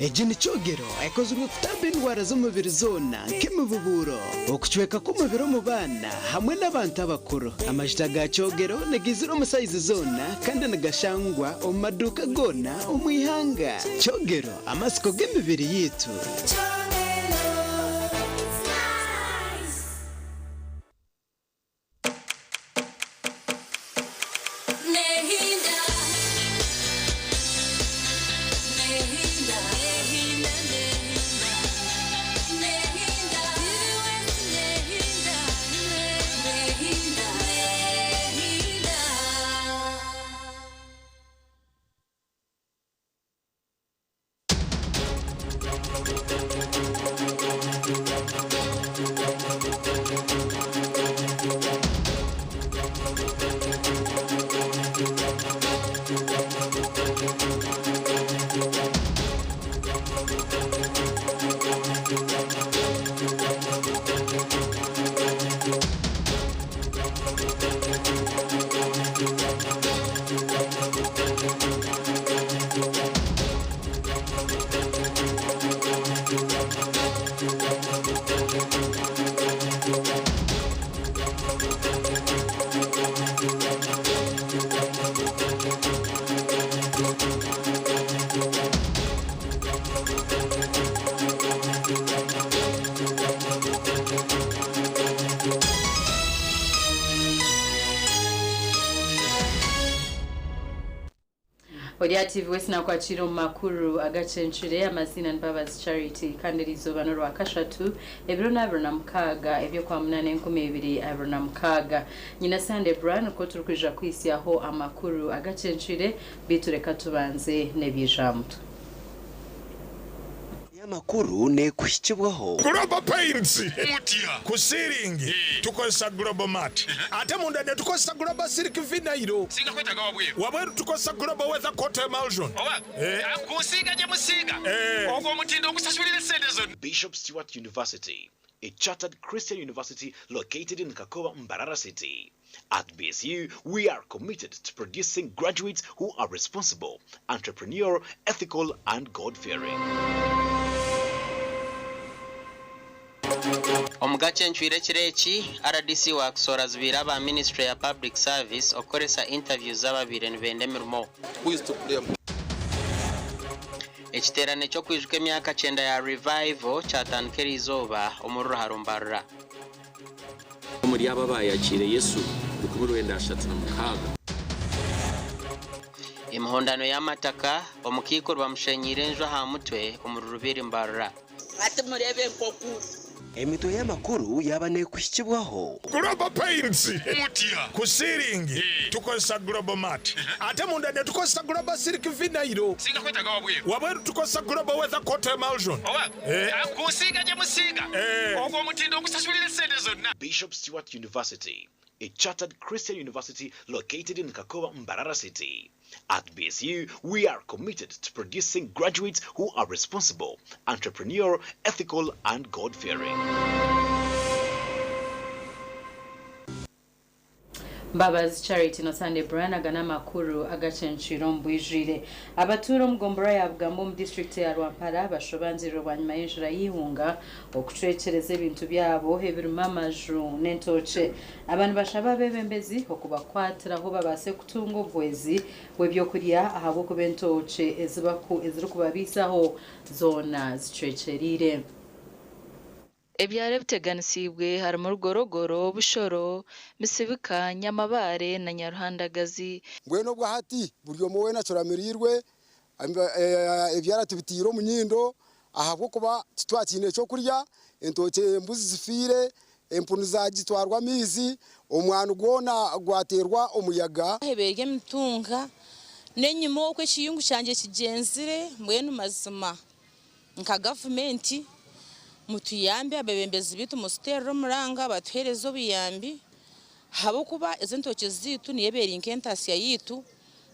Egi ni Kyogero ekozirwe kutamba endwara z'omubiri zoona nk'emibubuuro, okucweka kw'omubiri omu baana hamwe n'abantu abakuru. Amajuta ga Kyogero nigaizira omu sayizi zoona kandi nigashangwa omu maduuka goona omu ihanga. Kyogero, amatsiko g'emibiri yaitu. Ori aha TV West nakwakira omu makuru agacencure amaziina ni Mbabazi Charity kandi eriizooba n'orwakashatu ebiro n'abiri na mukaaga eby'okwamunaana 2026. Nyina Sande Bra nikwo turikwija kuhitsyaho amakuru agacencwire beitu reka tubanze n'ebyija aha mutwe. Amakuru neekuhikibwaho. Global Paints, Ku siiringi tukozesa Global Mat ate munda netukozesa Global Silk Vinyl. Wabweru tukozesa Global Weather Coat Emulsion. Bishop Stuart University, a chartered Christian university located in Kakoba, Mbarara City. At BSU, we are committed to producing graduates who are responsible, entrepreneurial, ethical, and God-fearing. Omu gacencwire ekiro eki, rdc wa Kisoro azibiire aba minisiture ya Public Service okukoresa interviews z'ababaire nibenda emirimo. Ekiteerane ky'okwijuka emyaka kyenda ya Revival kyatandika eriizooba omuri Ruharo Mbarara. Omuri abo abaayakiire Yesu, 936. Emihondano y'amataka, omukaikuru bamushenyiire enju aha mutwe omuri Rubiri Mbarara. Hati mureebe nk'oku uri. Emitwe y'amakuru yaaba neekuhikibwaho. Global Paints, Ku siiringi tukozesa Global Mat ate munda netukozesa Global Silk Vinyl. Wabweru tukozesa Global Weather Coat Emulsion. Bishop Stuart University, a chartered Christian university located in Kakoba, Mbarara City. At BSU, we are committed to producing graduates who are responsible, entrepreneurial, ethical, and God-fearing. Mbabazi Charity na Sunday Brian aga n'amakuru agacencwire omu bwijwire. Abatuura omu gomborora ya Bugamba omu disiturikiti ya Rwampara bashobanzirwe bwanyima y'enjura y'eihunga okucwekyereza ebintu byabo ebirimu amaju n'entookye. Aba nibashaba abeebembezi okubakwatiraho babaase kutunga obuhwezi bw'ebyokurya ahabw'okuba entookye ezirikubabaisaho zoona zicwekyereire. Ebyaro ebiteganisiibwe harimu Rugorogoro, Bushoro, Misibika, Nyamabaare na Nyaruhandagazi. Mbwenu obwa hati buri omwe weena acuramiriirwe, ebyara tubiteire omu nyindo ahabw'okuba titwakiine ky'okurya, entookye embuzi zifiire, empunu zaagitwarwa amaizi, omwani gwona gwateerwa omuyaga. Ahebeerya emitunga n'enyima oku ekiyungu kyangye kigyenzire mbwenu mazima Nka gavumenti mutuyambe abebembezi baitu mututerere omuranga batuhereze obuyambi ahabw'okuba ezi entookye zaitu niyo eba eri nk'entasya yaitu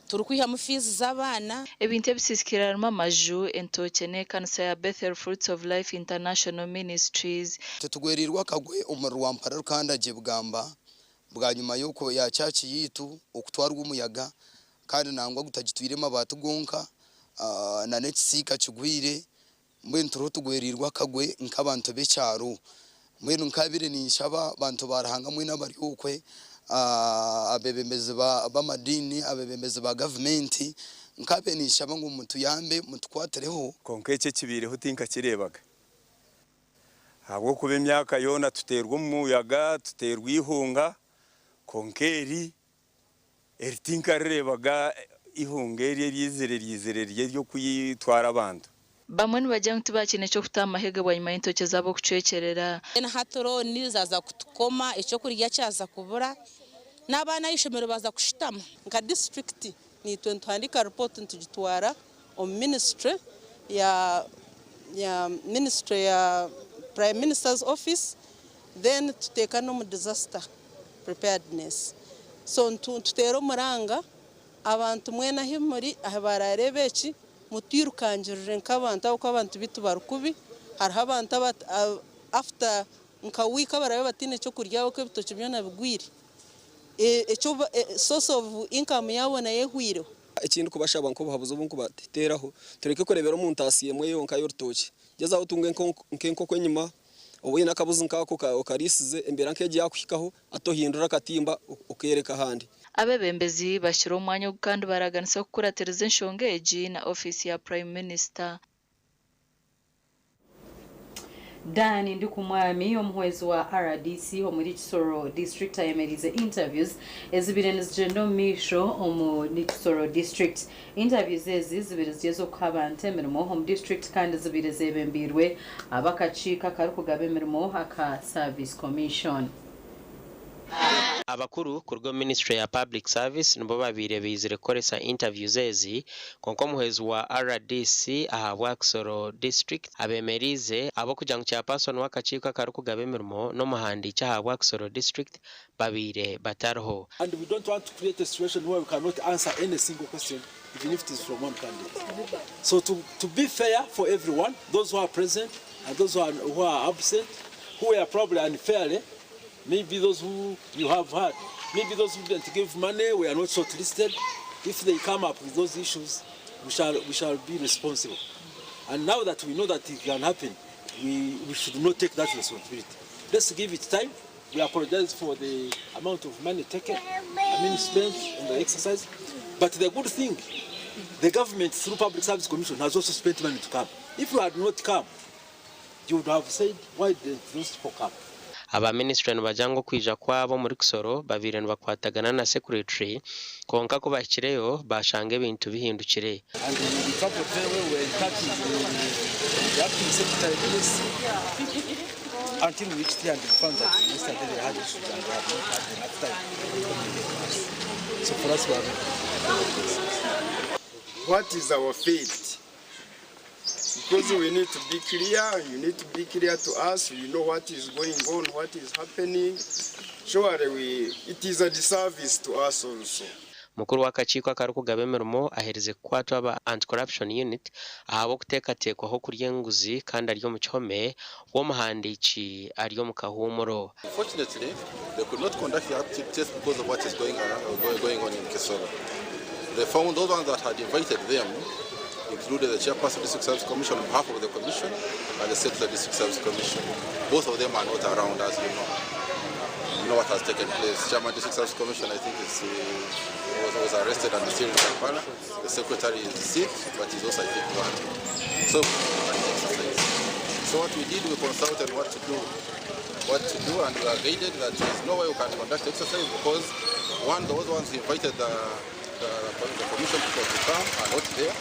turikwihamu fiizi z'abaana. Ebintu ebisiisikire harimu amaju, entookye n'ekanisa ya Bethel Fruits of Life International Ministries. Titugwereirwe akagwe omuri Rwampara Rukandagye Bugamba bwanyima y'oku ya church yaitu okutwarwa omuyaga kandi nangwa gutagitwire mabaati gonka na n'ekisiika kigwire. Mbwenu turiho tugwereirwe akagwe nk'abantu b'ekyaro. Mbwenu nkabaire ninshaba bantu ba Ruhanga mwena abari okwe, abeebembezi b'amadiini, abeebembezi ba gavumenti, nkabaire ninshaba ngu mutuyambe mutukwatireho. Kwonka eki ekibaireho tinkakireebaga, ahabw'okuba emyaka yoona tuteerwa omuyaga, tuteerwa eihunga, kwonka eri Eri tinkarireebaga eihunga eri eriizire riizire riri ery'okwitwara abantu. Bamwe nibagira ngu tibakiine ky'okuta aha mahega bwanyima y'entookye zaabo okucwekyerera. Mbwenu hati looni zaaza kutukoma, ekyokurya kyaza kubura, n'abaana aha ishomero baaza kushutama. Nka disiturikiti naitwe nituhandiika ripooti nitugitwara omu minisitule ya ya minisitule ya Prime Minister's office then tuteeka n'omu disaster preparedness. So nituteera omuranga abantu mwena ahi muri ahi baraareebe eki mutwirukangirire nk'abantu ahabw'okuba abantu baitu bari kubi. Hariho abantu after nka wiiki abaraabe bataine ky'okurya ahabw'okuba ebitookye byona bigwire. Source of income yaabo nayo ehweireho. Eki ndikubashaba nk'obuhabuzi obu ndikubateeraho, tureke kureebera omu ntaasya emwe yonka y'orutookye. Gyezaho otunge nk'enkoko enyima, oba oine akabuzi nk'ako okariisize, embeera nk'egi yaakuhikaho, hati ohindure akatimba okeereka ahandi. Abeebembezi bashyire omwanya ogu kandi baraganisa kukuratiriza enshonga egi na ofiisi ya Prime Minister. Dan Ndikumwami, omuhwezi wa rdc omuri Kisoro District ayemeriize interviews ezibaire nizigyenda omu maisho omu Kisoro District. Interviews ezi zibaire ziri ez'okuha abantu emirimo omu district kandi zibaire zebembeirwe ab'akakiiko akarikugaba emirimo aka Service Commission. Abakuru kuruga omu minisiture ya Public Service nibo babaire baizire kukoresa interviews ezi kwonka omuhwezi wa rdc ahabwa Kisoro District abemeriize ahabw'okugira ngu Chairperson w'akakiiko akarikugaba emirimo n'omuhandiiki ahabwa Kisoro District babaire batariho. And we don't want to create a situation where we cannot answer any single question even if it is from one candidate. So to, to be fair for everyone, those who are present and those who are, who are absent, who were probably unfairly, maybe those who you have had, maybe those who didn't give money were not shortlisted. If they come up with those issues, we shall, we shall be responsible. And now that we know that it can happen, we, we should not take that responsibility. Let's give it time. We apologize for the amount of money taken, I mean spent on the exercise. But the good thing, the government through Public Service Commission has also spent money to come. If you had not come, you would have said, why didn't those people come? Aba minisiture nibagira ngu okwija kwabo omuri Kisoro babaire nibakwatagana na sekuretary kwonka ku bahikireyo bashanga ebintu bihindukire. And we travelled very well, we were in touch with the acting secretary PS until we reached here and we found that yesterday they had issues and they had not had enough time to communicate to us. So for us we are What is our fate? Because we need to be clear, you need to be clear to us, we know what is going on, what is happening. Surely we, it is a disservice to us also. Mukuru w'akakiiko akarikugaba emirimo aherize kukwatwa aba Anti-Corruption Unit ahabw'okuteekateekwaho okurya enguzi kandi ari omu kihome, we omuhandiiki ari omu kahuumuro. Unfortunately, they could not conduct the aptitude test because of what is going, around, going on in Kisoro. They found those ones that had invited them included the chairperson of the District Service Commission on behalf of the commission and the Secretary of the District Service Commission. Both of them are not around, as you know. You know what has taken place. Chairman District Service Commission, I think, is, was, was arrested and is still in Kampala. The secretary is sick, but he's also, I think, wanted. So, so what we did, we consulted what to do what to do and we are guided that there is no way we can conduct exercise because one, those ones who invited the, the, the commission people to come are not there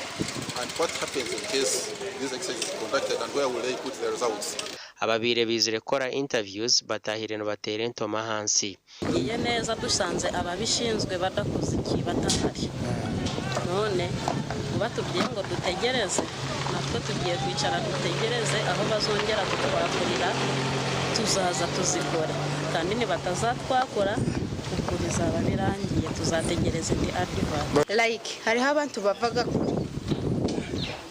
and what happens in case this exercise is conducted and where will they put the results. Ababaire baizire kukora interviews batahire nibateera entoma ahansi. Tugiye neza dusanze ababishinzwe badakoze iki batahari none batubwiye ngo dutegereze natwe tugiye kwicara dutegereze aho bazongera kutwakurira tuzaza tuzikora kandi nibatazatwakura ubwo bizaba birangiye tuzategereza indi advert. Like hariho abantu bavaga kure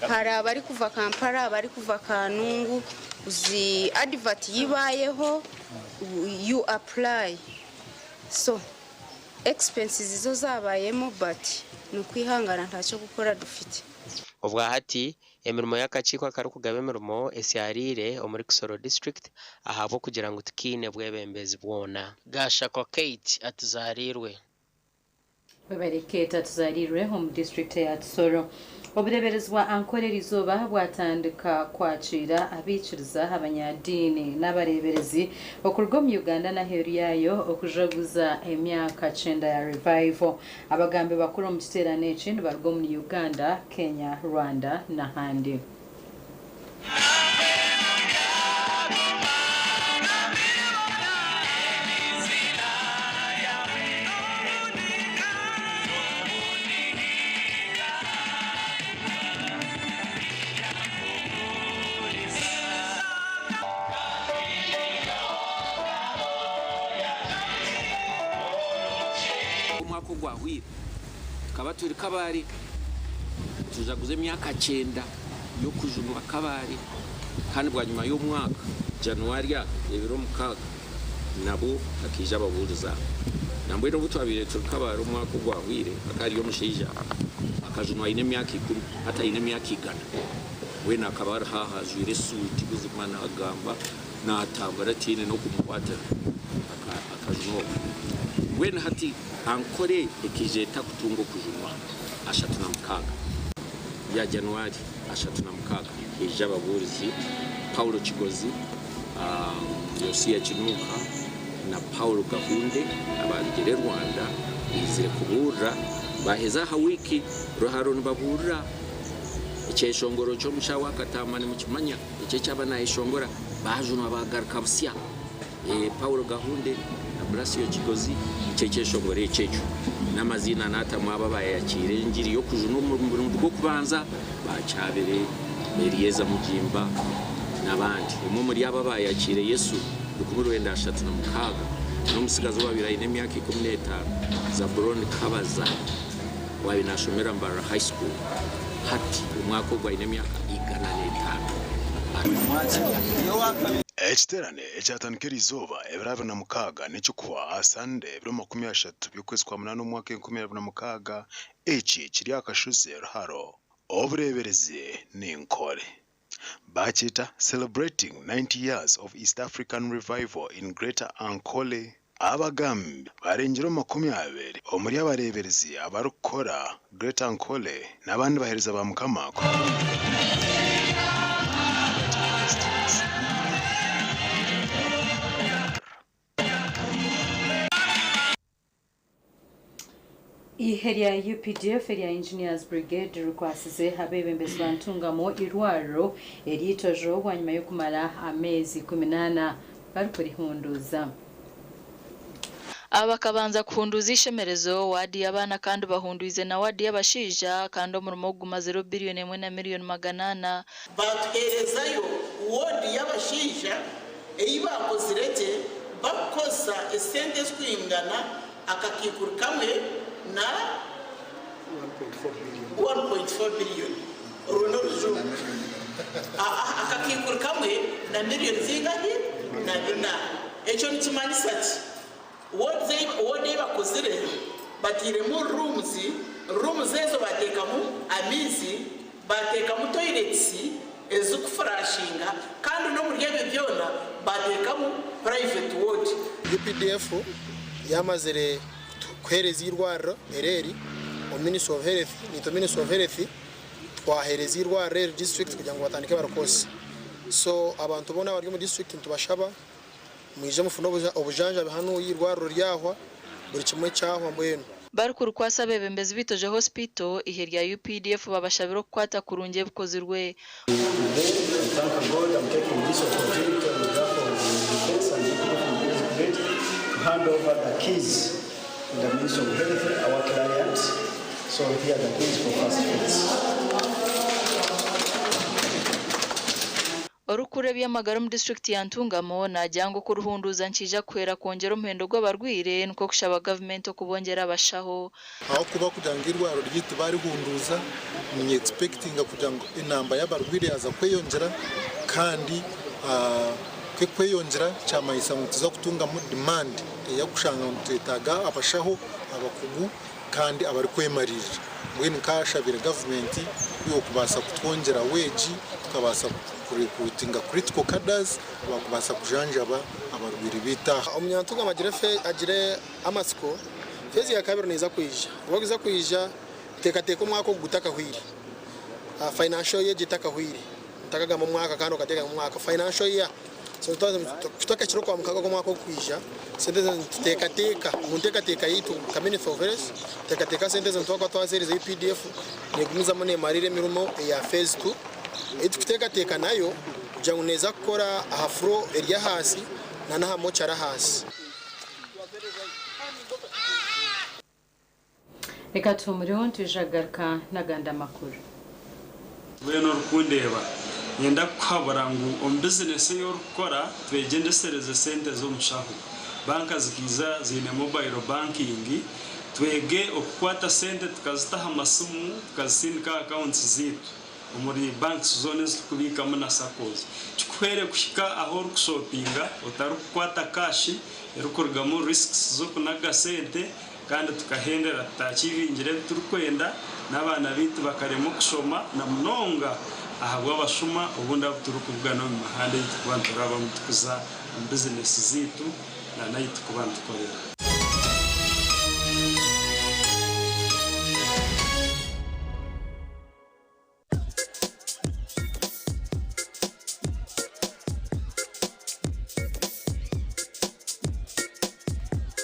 hari abari kuva Kampala abari kuva Kanungu uzi advert yibayeho you apply so expenses zo zabayemo but ni ukwihangana ntacyo gukora dufite. Obwa hati, Emirimo y'akakiiko akarikugaba emirimo esyariire omuri Kisoro District ahabw'okugira ngu tikiine bwebembezi bwona. Gashakwa Kate atuzariirwe. Webare Kate atuzariirwe omu disiturikiti eya Kisoro. Obureeberezi bwa Ankole eriizooba bwatandika kwakiira abaikiriza, abanyadiini n'abareeberezi okuruga omu Uganda n'aheeru yaayo okujaguza emyaka kyenda ya Revival. Abagambi bakuru omu kiteerane eki nibaruga omuri Uganda, Kenya, Rwanda n'ahandi. Omwaka ogwahwire tukaba turi Kabale tujaguza emyaka kyenda y'okujunwa Kabale kandi bwanyima y'omwaka January ebiro 6 nabwo hakaija ababuurizi aba. Nambwenu obu twabaire turi Kabale omwaka ogwahwire hakaba hariyo omushaija akajunwa aine emyaka ikumi hati aine emyaka igana mbwenu akaba ari haaha ajwaire esuuti buzima nagamba natambura tihaine n'okumukwatira akajunwa okwo. Mbwenu hati Ankole ekaija eta kutunga okujunwa 36 ya January 36 haija ababuurizi Paulo Kigozi, Yosia Kinuuka na Paul Gahunde abarugire Rwanda baizire kubuurira baaheza aha wiiki Ruharo nibabuurira ekyeshongoro ky'omushaho akataama nimukimanya ekyo ekyaba nayeshongora baajunwa baagaruka busya. Paulo Gahunde na Bulasio Kigozi nikyo ekyeshongoro ekyo ekyo n'amaziina naatamu abo abayakiire engiri y'okujunwa omu murundi gw'okubanza Bakyabire, Elieza Mugimba n'abandi. Omwe omuri abo abayakiire Yesu 1936 n'omutsigazi owaabaire aine emyaka 15 Zabuloni Kabaza owaabaire naashomera Mbarara High School hati omwaka ogu aine emyaka 105. Ekiteerane ekyatandika eriizooba ebiro 26 n'ekikuhwa aha Sande ebiro 30 by'okwezi kwa munaana omwaka 2026 eki kiri aha kashozi Ruharo. Obureeberezi ni Nkore. Baakyeta Celebrating 90 Years of East African Revival in Greater Ankole. Abagambi barengire omu 20 omuri abareeberezi abarikukora Greater Ankole n'abandi baheereza ba Mukama kuruga omu Constituency. Eihe rya UPDF erya Engineers Brigade rikwasize abeebembezi ba Ntungamo eirwariro ery'eitojo bwanyima y'okumara ameezi 14 barikurihunduuza. Aba bakabanza kuhunduuza eishemerezo, waadi y'abaana kandi bahundwize na waadi y'abashaija kandi omurimo ogu gumazireho biriyoni emwe na miriyoni 400. Baatuheerezayo woodi y'abashaija ei baakozire gye barikukozesa esente ezirikwingana akakaikuru kamwe na 1.4 billion. Orwo n'orujungu. Akakaikuru kamwe na miriyoni zingahi? Na bina. Ekyo nikimanyisa ki? Woodi ei bakozire batairemu rooms, rooms ezo baateekamu amaizi, baateekamu toilets ezirikufurashinga kandi n'omuri ebyo byona baateekamu private ward. UPDF yamazire kutuhereza eirwariro eri omu Ministry of Health, naitwe Ministry of Health twahereza eirwariro eri district kugira ngu batandike barikozesa. So abantu boona abari omu district nitubashaba mwije mufune obujanjabi hanu eirwariro ryahwa buri kimwe kyahwa mbwenu. Barikurukwasa abeebembezi b'Itojo Hospital, eihe rya UPDF babashabire okukwata kurungi ebikozirwe. Today, I thank God I'm taking this opportunity on behalf of the Defense and UPDF Engineers Brigade to hand over the keys to the Ministry of Health, our client. So here are the keys for first phase. Orikukurira eby'amagara omu disiturikiti ya Ntungamo naagira ngu okuruhunduuza nikiija kuhwera kwongyera omuhendo gw'abarwaire nikwo kushaba gavumenti okubongyera abashaho. Ahakuba kugira ngu eirwariro ryaitu baarihunduuza, ninye expectinga kugira ngu enamba y'abarwaire yaaza kweyongyera kandi ku erikweyongyera kyamanyisa ngu nituza kutungamu demand ey'okushanga ngu nitwetaaga abashaho abakugu kandi abarikwemariirira. Mbwenu nkaashabire gavumenti okubaasa kutwongyera weegi tukabaasa kurecruitinga critical cadres abakubaasa kujanjaba abarwaire baitu aha. Omunyantungamo agire amatsiko, feezi ya kabiri neeza kwija. Obu erikuza kwija, teekateeka omwaka ogu gutakahweire, financial year egi etakahweire. Otakagamba omwaka kandi okateekamu omwaka, financial year. So tutakahikire okwa mukaaga gw'omwaka ogurikwija, sente ezo nituteekateeka, omu nteekateeka yaitu nka Ministry of Health, tuteekateeka sente ezo nituba twaziheereza UPDF neegumizamu neemarira emirimo eya phase two ei turikuteekateeka nayo kugira ngu neeza kukora aha floor eri ahansi na n'aha mochari ahansi. Reka tuhumureho nitwija kugaruka n'agandi amakuru. Weena orikundeeba, niinyenda kukuhabura ngu omu bizinesi ei orikukora twegyendesereze sente z'omushaho. Banka zikaija ziine mobile banking, twege okukwata sente tukazita aha masimu tukazisindika aha accounts zaitu omuri banks zoona ezi turikubiikamu na SACCOs. Kikuhwere kuhika ahu orikushopinga otarikukwata cash erikurugamu risks z'okunaga sente Kandi tukahendera tutakiibingire ebi turikwenda, n'abaana baitu bakaremwa okushoma, na munonga ahabw'abashuma obundi abu turikubugana omu mihanda ei turikuba niturabamu turikuza omu bizinesi zaitu na n'ahu turikuba nitukorera.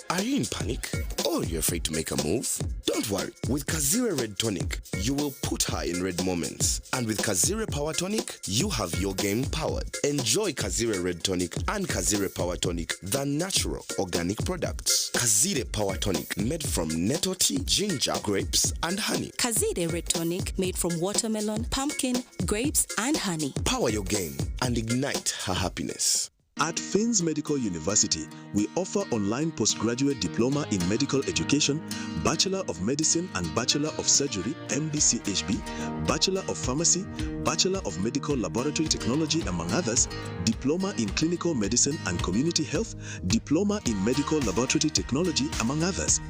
Are you in panic? Or you're afraid to make a move? Don't worry. With Kazire Red Tonic, you will put her in red moments. And with Kazire Power Tonic, you have your game powered. Enjoy Kazire Red Tonic and Kazire Power Tonic, the natural organic products. Kazire Power Tonic, made from nettle tea, ginger, grapes, and honey. Kazire Red Tonic made from watermelon, pumpkin, grapes, and honey. Power your game and ignite her happiness. At Finns Medical University, we offer online postgraduate diploma in medical education, Bachelor of Medicine and Bachelor of Surgery, MBCHB, Bachelor of Pharmacy, Bachelor of Medical Laboratory Technology, among others, Diploma in Clinical Medicine and Community Health, Diploma in Medical Laboratory Technology, among others,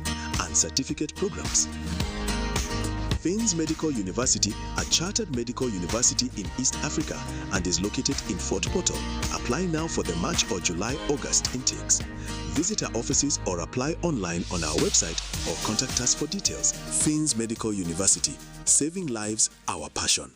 and certificate programs. Finns Medical University, a chartered medical university in East Africa and is located in Fort Portal. Apply now for the March or July August intakes. Visit our offices or apply online on our website or contact us for details. Finns Medical University, saving lives, our passion.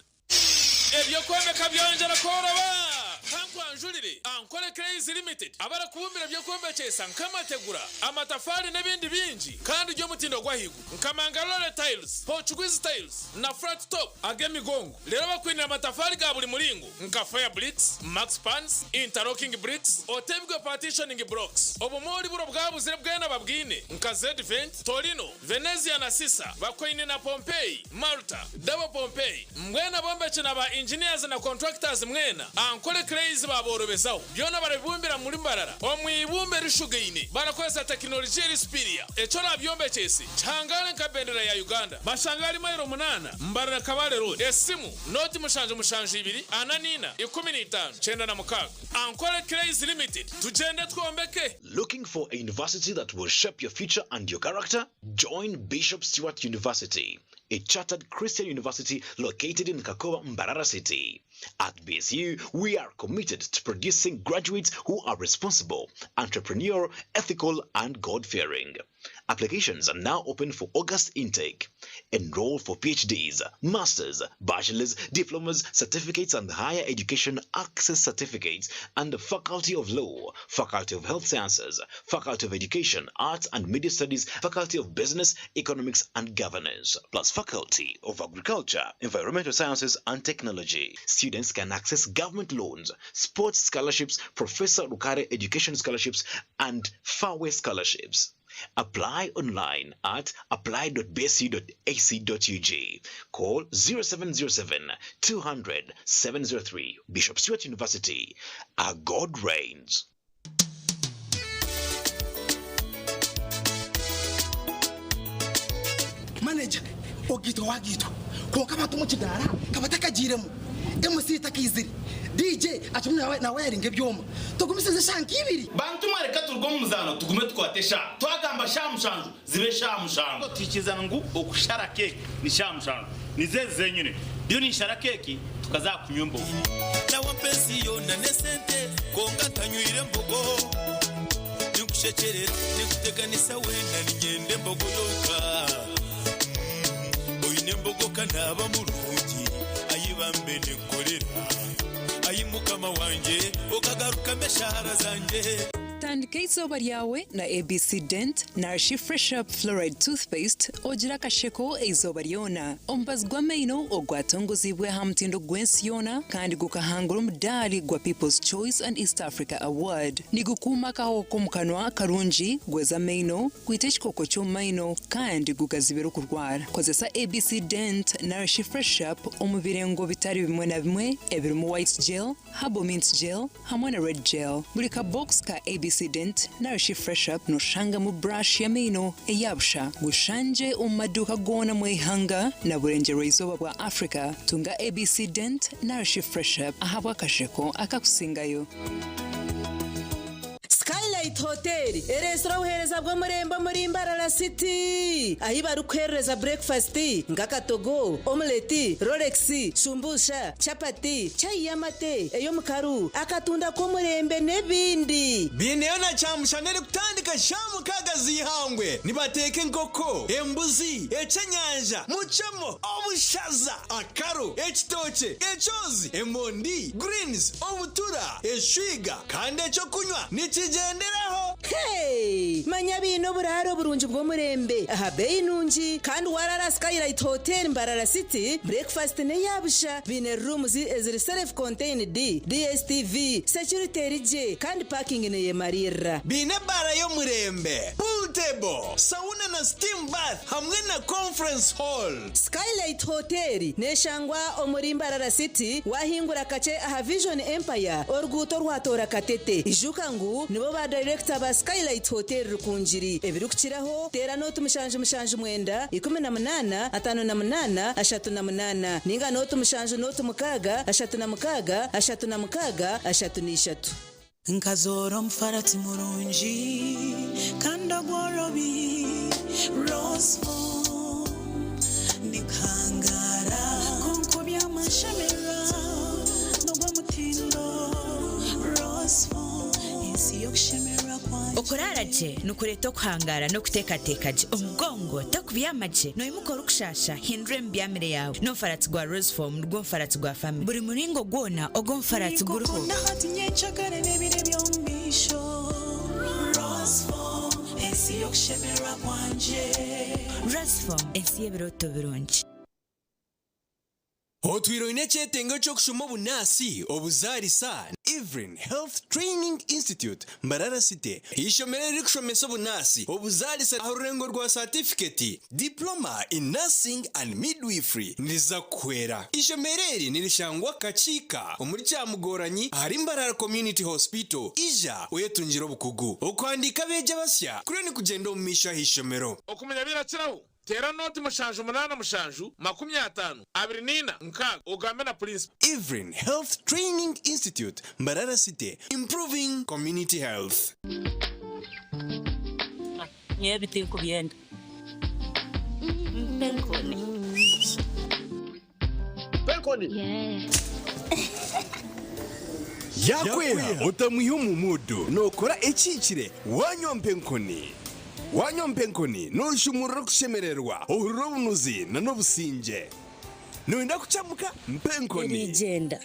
Eby'okwombeka byongyera kworoba! Kankwanjurire Ankole Clays Limited abarikubumbira eby'okwombekyesa nk'amategura, amatafaari n'ebindi bingi kandi by'omutindo gw'ahaiguru nka Mangalore Tiles, Portuguese Tiles na Flat Top ag'emigongo. Reero bakwinire amatafaari ga buri muringo nka Fire Bricks, Max Pans, Interlocking Bricks, Otebigwe Partitioning Blocks. Obumoori buro bwabuzire bwena babwine nka Zedvent, Torino, Venezia na Sisa, bakwaine na Pompeii, Malta, Double Pompeii. Mbwenu abombeki na ba engineers na contractors mwena, Ankole Clays baaborobezaho. Byona barabibumbira muri Mbarara omu ibumba erishugaine barakozesa tekinologiya eri superior. Eki orabyombekyese kihangare nka bendera ya Uganda. Bashange ahari mailo munaana, Mbarara Kabale Road. Esimu, nooti mushanju mushanju ibiri, ana n'ina, 15, 96. Ankole Clays Limited, tugyende twombeke! Looking for a university that will shape your future and your character? Join Bishop Stuart University, a chartered Christian university located in Kakoba, Mbarara City. At BSU, we are committed to producing graduates who are responsible, entrepreneurial, ethical, and God-fearing. Applications are now open for August intake. Enroll for PhDs, masters, bachelors, diplomas, certificates, and higher education access certificates and the Faculty of Law, Faculty of Health Sciences, Faculty of Education, Arts and Media Studies, Faculty of Business, Economics and Governance, plus Faculty of Agriculture, Environmental Sciences and Technology. Students can access government loans, sports scholarships, Professor Rukare Education Scholarships, and Fairway Scholarships. Apply online at apply.bsu.ac.ug. Call 0707 200 703. Bishop Stuart University. Our God reigns. Manager, Ogaitwa wagaitwa kwonka abantu omu kidaara ka batakagiiremu, MC takaizire, DJ akirimu nawayaringa ebyoma. Tugumisirize eshaaha nka ibiri. Bantu mwe reka turuge omu muzaano tugume tukwate eshaaha. Twagamba shaaha mushanju zibe eshaaha mushanju. Tuhikirizana ngu okushara keeki ni shaaha mushanju. Nizo ezi zenyine. Ndiyo ninshara keeki tukaza aha kunywa embogo. Nawe ampa ensi yoona n'esente kwonka ntanywire mbogo. Ninkushekyerera, ninkuteganisa weena niinyenda embogo yonka. Oine embogo ka naaba murungi, ayi bambe ninkukorera. Ayi Mukama wangye, okagarukamu eshaara zangye. Tandika eizooba ryawe na ABC Dent narishi Fresh Up Fluoride Toothpaste ogire akasheko eizooba ryona. Omubazi gw'amaino ogwatongoziibwe aha mutindo gw'ensi yoona kandi gukahangura omudaari gwa People's Choice and East Africa Award. Nigukuuma akahoho k'omu kanwa karungi, gweza amaino, gwita ekikooko ky'omu maino kandi gugazibira okurwara. Kozesa ABC Dent narishi Fresh Up omu birengo bitari bimwe na bimwe ebirimu White Gel, Herbal Mint Gel hamwe na Red Gel. Buri ka box ka ABC Dent narishi Fresh Up noshangamu brush y'amaino eya busha. Gushangye omu maduuka goona omu ihanga na burengyerwa-izooba bwa Africa. Tunga ABC Dent narishi Fresh Up ahabw'akasheko akakusingayo. Skylight Hotel ereetsire obuheereza bw'omurembe omuri Mbarara City ahi barikuheerereza burekifasiti nk'akatogo, omuleti, rolex, shumbusha, chapati, chai y'amate, ey'omukaru, akatunda k'omurembe n'ebindi. Baineyo na kyamushana erikutandika shaaha mukaaga z'eihangwe. Nibateeka enkoko, embuzi, eky'enyanja, mucemo, obushaza, akaru, ekitookye, ekyozi, emondi, greens, obutura, eshwiga kandi eky'okunywa nikigyenderaho. Hey! Manya baine oburaaro burungi bw'omurembe aha beeyi nungi kandi waraara Skylight Hotel Mbarara City, breakfast n'eya busha. Baine rooms eziri self contained, DSTV, security eri gye kandi parking neyemariirira. Baine ebaara y'omurembe, pool table, sauna na steam bath hamwe na conference hall. Skylight Hotel neshangwa omuri Mbarara City wahingura kakye aha Vision Empire oruguuto orwatoora Katete. Ijuka ngu nibo ba dayirekita ba Skylight Hotel Rukungiri. Ebirikukiraho teera nooti 779 18 58 38 ninga nooti 7 nooti 6 36 36 33. Nkazoora omufarati murungi kandi ogworobi Rosefoam Ndikuhangaara kwonka oby'amashemererwa n'ogw'omutindo Rosefoam Ensi y'okushemererwa kwangye. Okuraara gye nikureeta okuhangaara n'okuteekateeka gye. Omugongo tokubyama gye, noimuka orikushaasha, hindura emibyamire yaawe. N'omufaratsi gwa Rosefoam nigwo mufaratsi gwa famire. Buri muringo gwona ogw'omufaratsi guriho. Ninkukunda hati nyencakare n'ebiro eby'omu maisho Rosefoam Ensi y'okushemererwa kwangye. Rosefoam Ensi y'ebirooto birungi. Otwire oine ekyetengo ky'okushoma obunaasi, obuzaarisa? Evelyn Health Training Institute, Mbarara City, eishomero eririkushomesa obunaasi, obuzaarisa aha rurengo rwa saatifiketi, Diploma in Nursing and Midwifery, niriza kukuhwera. Eishomero eri nirishangwa Kakiika omuri Kyamugoranyi ahari Mbarara Community Hospital. Ija oyetungire obukugu. Okuhandiika abeegi abasya kuriyo nikugyenda omu maisho aha ishomero. Okumanya birakiraho, Teera nooti 7 8 7 50 24 6 ogambe na purinsipo. Evelyn Health Training Institute, Mbarara City, Improving Community Health. Nyowe ebi tinkubyenda. Mpa enkoni. Mpa enkoni. Yaakweha otamwiha omu muudu, nookora ekihikire waanywa mpa enkoni. Waanywa mpa enkoni nooshumurura okushemererwa, ohurira obunuzi n'obusingye. Nooyenda kucamuka? Mpa enkoni. Erigyenda.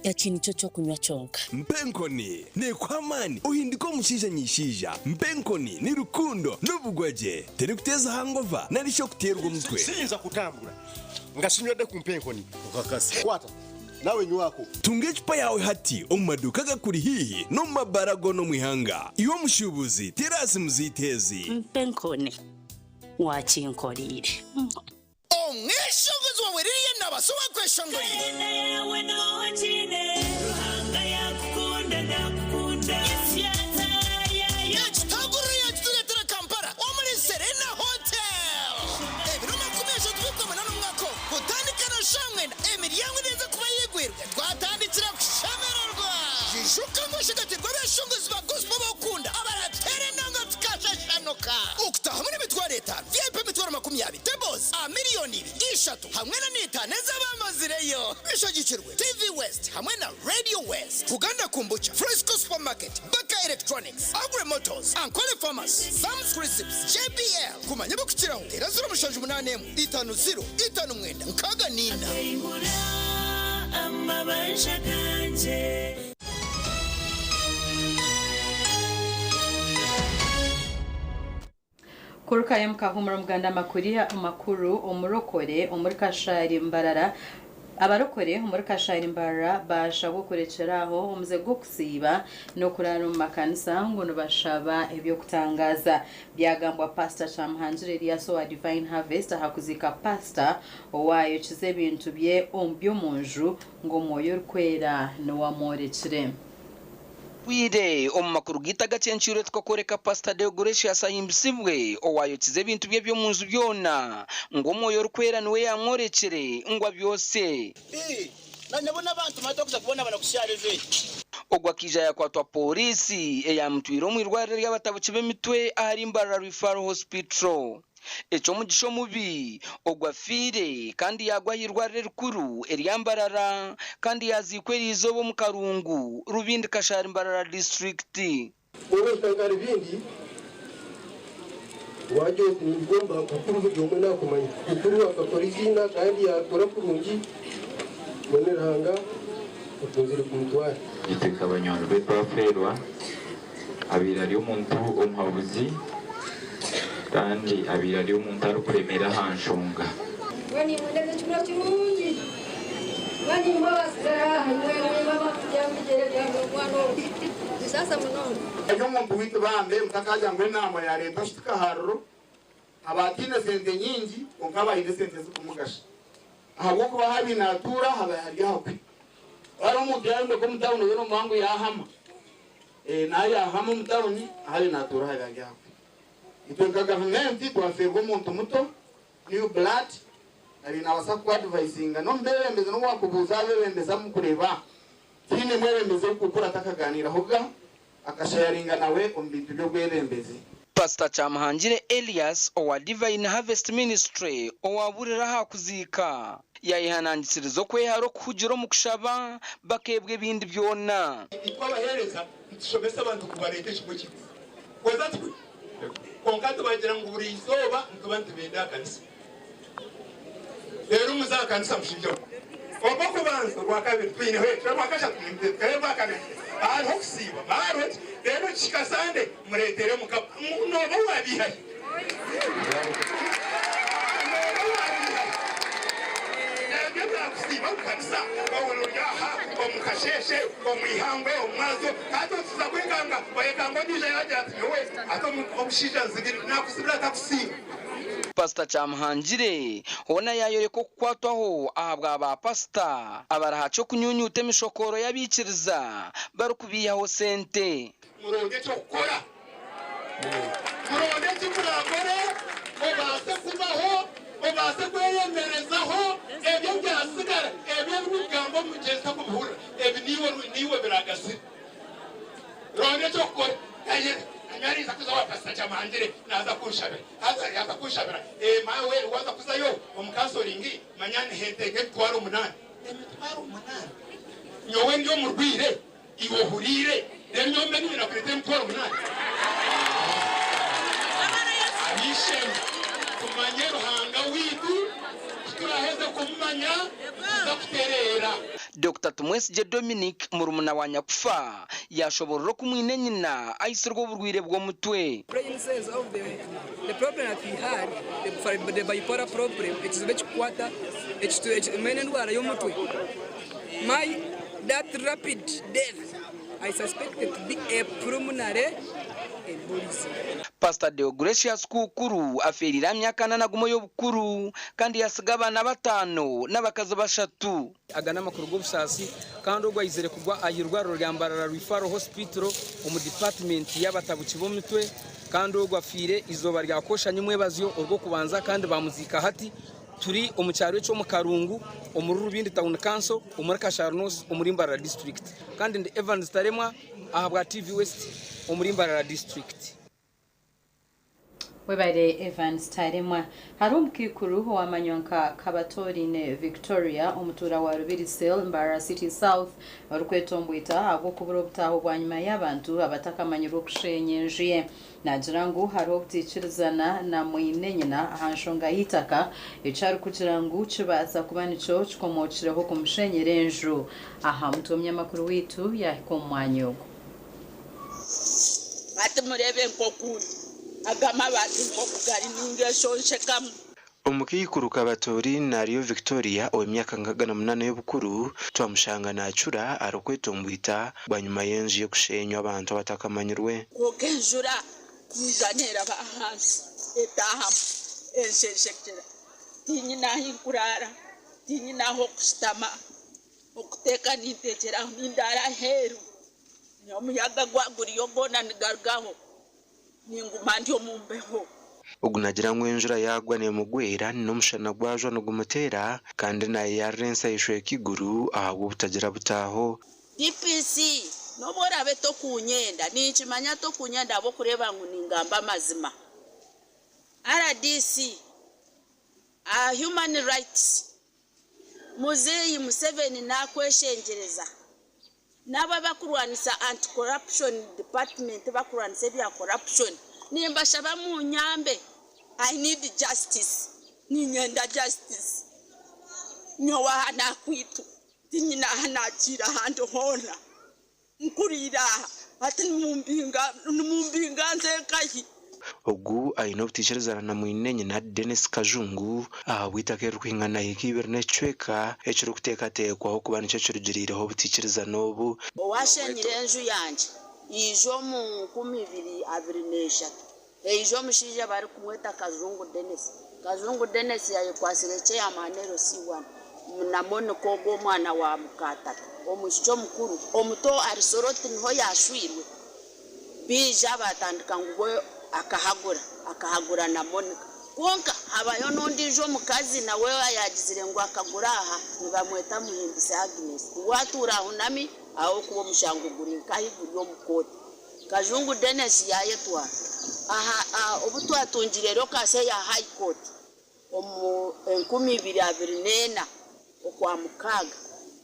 Eki nikyo ky'okunywa kyonka. Mpa enkoni neekuha amaani ohinduke omushaija nyishaija. Mpa enkoni ni rukundo n'obugwagye. Terikuteeza hangova nari shi okuteerwa omutwe. Siyinza kutambura nga sinywedde ku mpa enkoni. Okakasa. Kwata nawe nywako. Tunga ecupa yaawe hati omu maduuka agakuri haihi n'omu mabaara goona omu ihanga. Iwe omushuubuzi, teera aha simu zaitu ezi. Mpa enkoni wakinkoreire. Omweshongozi wawe Lilian Nabaasa owakweshongorire. Ekitaguriro yakitureetera Kampala omuri Serena Hotel ebiro 30 by'Okwamunana omwaka ogu kutandika na shaaha mwenda emiryango neeza kuba eyigwirwe twatandikira kushemererwa. Ijuka ngu oshagatirwe abeshongozi ba gospel ab'okukunda abarateera enanga tukashashanuka. Okutaahamu n'emitwaro etaano, VIP emitwaro 20. Tables a miriyoni ibiri. n'ishatu hamwe na n'itaano ez'abamazireyo. Bishagikirwe TV West hamwe na Radio West, Uganda Kombucha, Fresco Supermarket, Baka Electronics, Agri Motors, Ankole Pharmacy, Sam's Crisps, JBL. Kumanya ebirikukiraho, teera 078 50 59 64. Amabanja gangye. Kurukayo mukahumura omuganda amakuru omurokore omuri Kashari Mbarara Abarokore omuri Kashari Mbarara baashabwa okurekyera aho omuze gw'okusiiba n'okuraara omu makanisa ngu nibashaba eby'okutangaaza. Byagambwa Pasita Kyamuhangire Elias owa Divine Harvest aha kuziika Pasita owaayokize ebintu bye by'omunju ngu Omwoyo Orikwera niwe amworekire. Bwire, omu makuru gaitu agakyencwire tukakoreka Pasita Deogratius Ahimbisibwe owaayokize ebintu bye eby'omu nju byona ngu Omwoyo Orikwera niwe yaamworekire ngu abyosye. Ogwo akaija yakwatwa pooriisi eyaamutwire omu irwariro ry'abatabuki b'emitwe ahari Mbarara Referral Hospital. Eky'omugisha omubi, ogwo afiire kandi yaagwa aha irwariro erikuru erya Mbarara kandi yaaziikwa eriizooba omu Karungu, Rubindi Kashari Mbarara disiturikiti. Wewe osanga Rubindi wagira oti ningomba bukuru buri omwe nakumanya. Bukuru akakora eiziina kandi yakora kurungi mbwenu Ruhanga akunzire kumutwara. Itwe nka banywani be twafeerwa, abaire ari omuntu omuhabuzi kandi abaire ari omuntu arikuremera aha nshonga. Mbwenu nimwendeza ekimura kirungi. Mbwenu imwe abatsigara aha, imwe imwe abarikugyenda omu bigyere byange omwana ogu nishaasha munonga. Ari omuntu waitu bambe mutakagira ngu enaama yareetwa ashutuka ahariro, aba ataine sente nyingi kwonka aba aine esente zikumugasha ahabw'okuba ahu abaire naatuura habaire hari ahakwe. Hariho omuntu yaayombeka omu tawuni yoona omuhango yaahama, nawe yaahama omu tawuni ahu abaire naatuura habaire hari ahakwe. Itwe nka gavumenti twafeerwa omuntu muto, new blood, abaire naabaasa kuku adivayizinga n'omu beebembezi n'obu waakubuuza abeebembezi abu mukureeba, tihaine mwebembezi orikukura atakaganiirahoga akashayaringa nawe omu bintu by'obwebembezi. Pasita Kyamuhangire Elias owa Divine Harvest Ministry owaaburira aha kuziika, yaayehanangisiriza okwehara okuhugira omu kushaba bakeebwa ebindi byona. Itwe abaheereza nitushomesa abantu kubareeta ekimwe kimwe. Kweza tikwe? Kwonka tubagira ngu buri izooba nituba nitubenda aha kanisa. Reero muze aha kanisa mushubyeho. Orw'okubanza, orwakabiri twineho eki, orwakashatu tukahe, orwakana hariho okusiiba, hariho ki. Reero kihika Sande mureetere Mukama. Nooba waabiihahi? Nooba waabiihahi? Ebyo ebyakusiiba omu kanisa, ohurira ori aha omu kasheeshe, omu ihangwe, omu mwazyo, hati otuza kwekanga, oyekanga ondiijo yaagira ati nyowe hati omushaija anzibire, naakuzibira ata kusiiba? Pasita Kyamuhangire hoona yaayoreka okukwatwaho ahabwa ba pasita abari aha ky'okunyuunyuuta emishokooro y'abaikiriza barikubaihaho sente. Muronde eky'okukora. Muronde eki muraakore obaase kubaho, obaase kweyemerezaho, ebyo ebyatsigara, ebyo ebi ndikugamba omu mugyezi tokubihurira, ebi niiwe niiwe biraagasire. Ronda eky'okukora. Nariza kuza owa Pasita Kyamuhangire naaza kunshabira. Haza yaaza kunshabira, ee maawe waaza kuzayo omu kansoringi manya nihente nk'emitwaro munaana. 8,000? Nyowe ndi omurwaire, iwe ohuriire, reero nyowe mbe niinyenda kureeta 8,000? Ab'eishe-emwe, tumanye Ruhanga waitu, ku turaaheze kumumanya nituza kutereera. Dokita Tumwesigye Dominic murumuna wa nyakufa yaashoborora oku mwine nyina aitsirwe oburwaire bw'omutwe. Brain cells of the problem that we had, the bipolar problem, ekizibu ekikukwata mbwenu endwara y'omutwe. My that rapid death I suspected to be a pulmonary embolism. Pastor Deogratius Kukuru afeerire aha myaka 41 y'obukuru kandi yaatsiga abaana bataano n'abakazi bashatu. Aga n'amakuru g'obusaasi kandi ogwo aizire kugwa aha irwariro rya Mbarara Referral Hospital omu dipatimenti y'abatabuki b'omitwe kandi ogwo afiire eizooba rya kosha nyimwebazyo orw'okubanza kandi bamuziika hati turi omu kyaro eky'omu Karungu omuri Rubindi Town Council omuri Kashari North omuri Mbarara District kandi ndi Evans Taremwa ahabwa TV West omuri Mbarara District. Webare Evans Taremwa. Hariho omukaikuru owamanywa nka Kabatorine Victoria omutuura wa Rubiri Cell, Mbarara City South orikwetombwita ahabw'okubura obutaaho bwanyima y'abantu abatakamanyirwe okushenya enju ye. Naagira ngu hariho obutaikirizana na mwine-nyina aha nshonga y'eitaka eki arikugira ngu kibaasa kuba nikyo kikomookireho kumushenyera enju. Aha mutwe omunyamakuru waitu yaahika omu mwanya ogwo. Hati mureebe nk'oku ndi, aga mabaati nk'oku gari, ningeeshonshekamu. Omukaikuru Kabatorine ariyo Victoria ow'emyaka 68 y'obukuru twamushanga naacura arikwetomboita bwanyima y'enju ye kushenywa abantu abatakamanyirwe. Kwonka enjura yaija neeraba ahansi etaahamu enshenshekera. Tiinyine ahu nkuraara, tiinyine ah'okushutama, okuteeka ninteekyera aho nindaara aheeru. Omuyaga gwaguriyo gwona nigarugaho, ninguma ndi omu mbeho. Ogu naagira ngu enjura yaagwa neemugwera n'omushana gwajwa nigumuteera kandi naayeyarira ensi ayeshweka eiguru ahabw'obutagira butaaho. DPC, N'obu oraabe tokuunyenda, ninkimanya tokuunyenda ahabw'okureeba ngu ningamba amazima. RDC, Aha Human Rights, Muzeeyi Museveni nakweshengyereza n'abo abakurwanisa anti corruption department bakurwanisa ebya corruption nimbashaba munyambe I need justice ninyenda justice nyowe aha nakwitwa tinyine aha nagiire ahandi hoona. Nkuriire aha, hati nimumbinga nze nkahi? Ogu aine obutaikirizana na mwine-nyina Denis Kajungu ahabw'eitaka eririkwingana hiika ibiri n'ekicweka ekirikuteekateekwaho kuba nikyo kirugiriireho obutaikirizana obu. Owashenyire enju yangye yaija omu 2023, haija omushaija barikumweta Kajungu Denis. Kajungu Denis yayekwatsire chairman LC1 na Monica ogwo omwana wa mukaatata omwishiki omukuru, omuto ari Soroti niho yashwirwe. Baija baatandika ngu we akahagura, akahagura na Monica. Kwonka habayo n'ondiijo omukazi nawe ayaagizire ngu akagura aha, nibamweta Muhimbise Agnes. We atuura ahunami ahabw'okuba omushango guri nkahi guri omu kooti. Kajungu Denis yaayetwara aha obu twatungire locus eya High Court omu 2024 Okwamukaaga.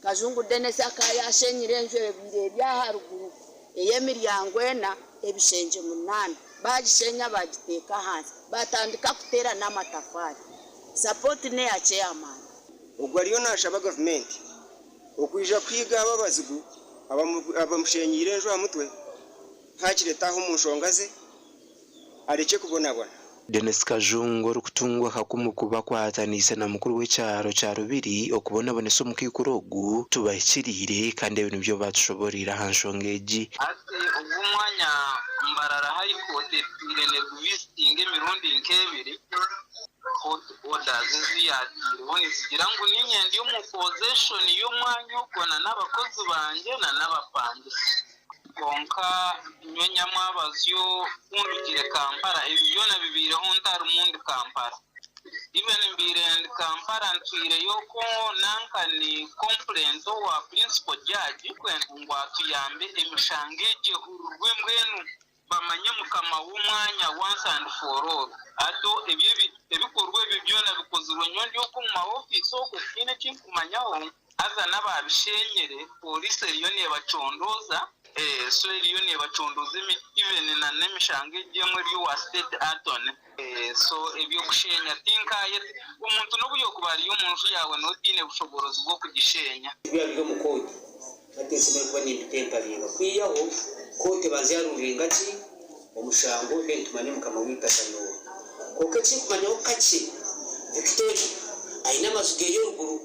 Kajungu Denis akaba yaashenyire enju ebaire eri aharuguru ey'emiryango ena, ebishengye munaana. Baagishenya baagiteeka ahansi baatandika kuteera n'amatafaari. Sapooti n'eya Chairman. Ogu ariyo nashaba gavumenti okwija kuhiiga abo abazigu abamushenyiire enju aha mutwe hakiri etaaha omu nshonga ze arekye kubonabona. Denis Kajungu orikutungwa akakumu kuba akwataniise na mukuru w'ekyaro kya Rubiri okubonabonesa omukaikuru ogu tubahikiriire kandi ebi nibyo baatushoboreire aha nshonga egi. Hati ogu omwanya Mbarara High Court etwire neguvisitinga emirundi nk'ebiri, court orders ezi yaataireho nizigira ngu niinye ndi omu possession y'omwanya ogwo na n'abakozi bangye na n'abapangisa. Kwonka nyowe nyamwabazyo ku ndugire Kampala, ebi byona bibaireho ntarimu ndi Kampala. Even mbaire ndi Kampala ntwireyo okwo nanka ni complaint owa Principal Judge ngu atuyambe emishango egyo ehurirwe mbwenu bamanye mukama w'omwanya once and for all. Atyo ebyo ebikorwa ebyo byona bikozirwe nyowe ndi okwo omu ma ofiisi okwo tihaine eki nkumanyaho haza n'abaabishenyire pooriisi eriyo neebacondooza so eriyo neebacondooza even na n'emishango egyo emwe eri owa state attorney so eby'okushenya tinkaayeta omuntu n'obu yookuba ari omu nju yaawe nooba otaine bushoboorozi bw'okugishenya. Ebyaba biri omu kooti hati nshemereire kuba nimbitemparinga kwihaho kooti ebanze yaruringa ki omushango then tumanye mukama w'eitaka n'oha. Kwonka ekinkumanyaho kakye Victoria aine amaju geye oruguru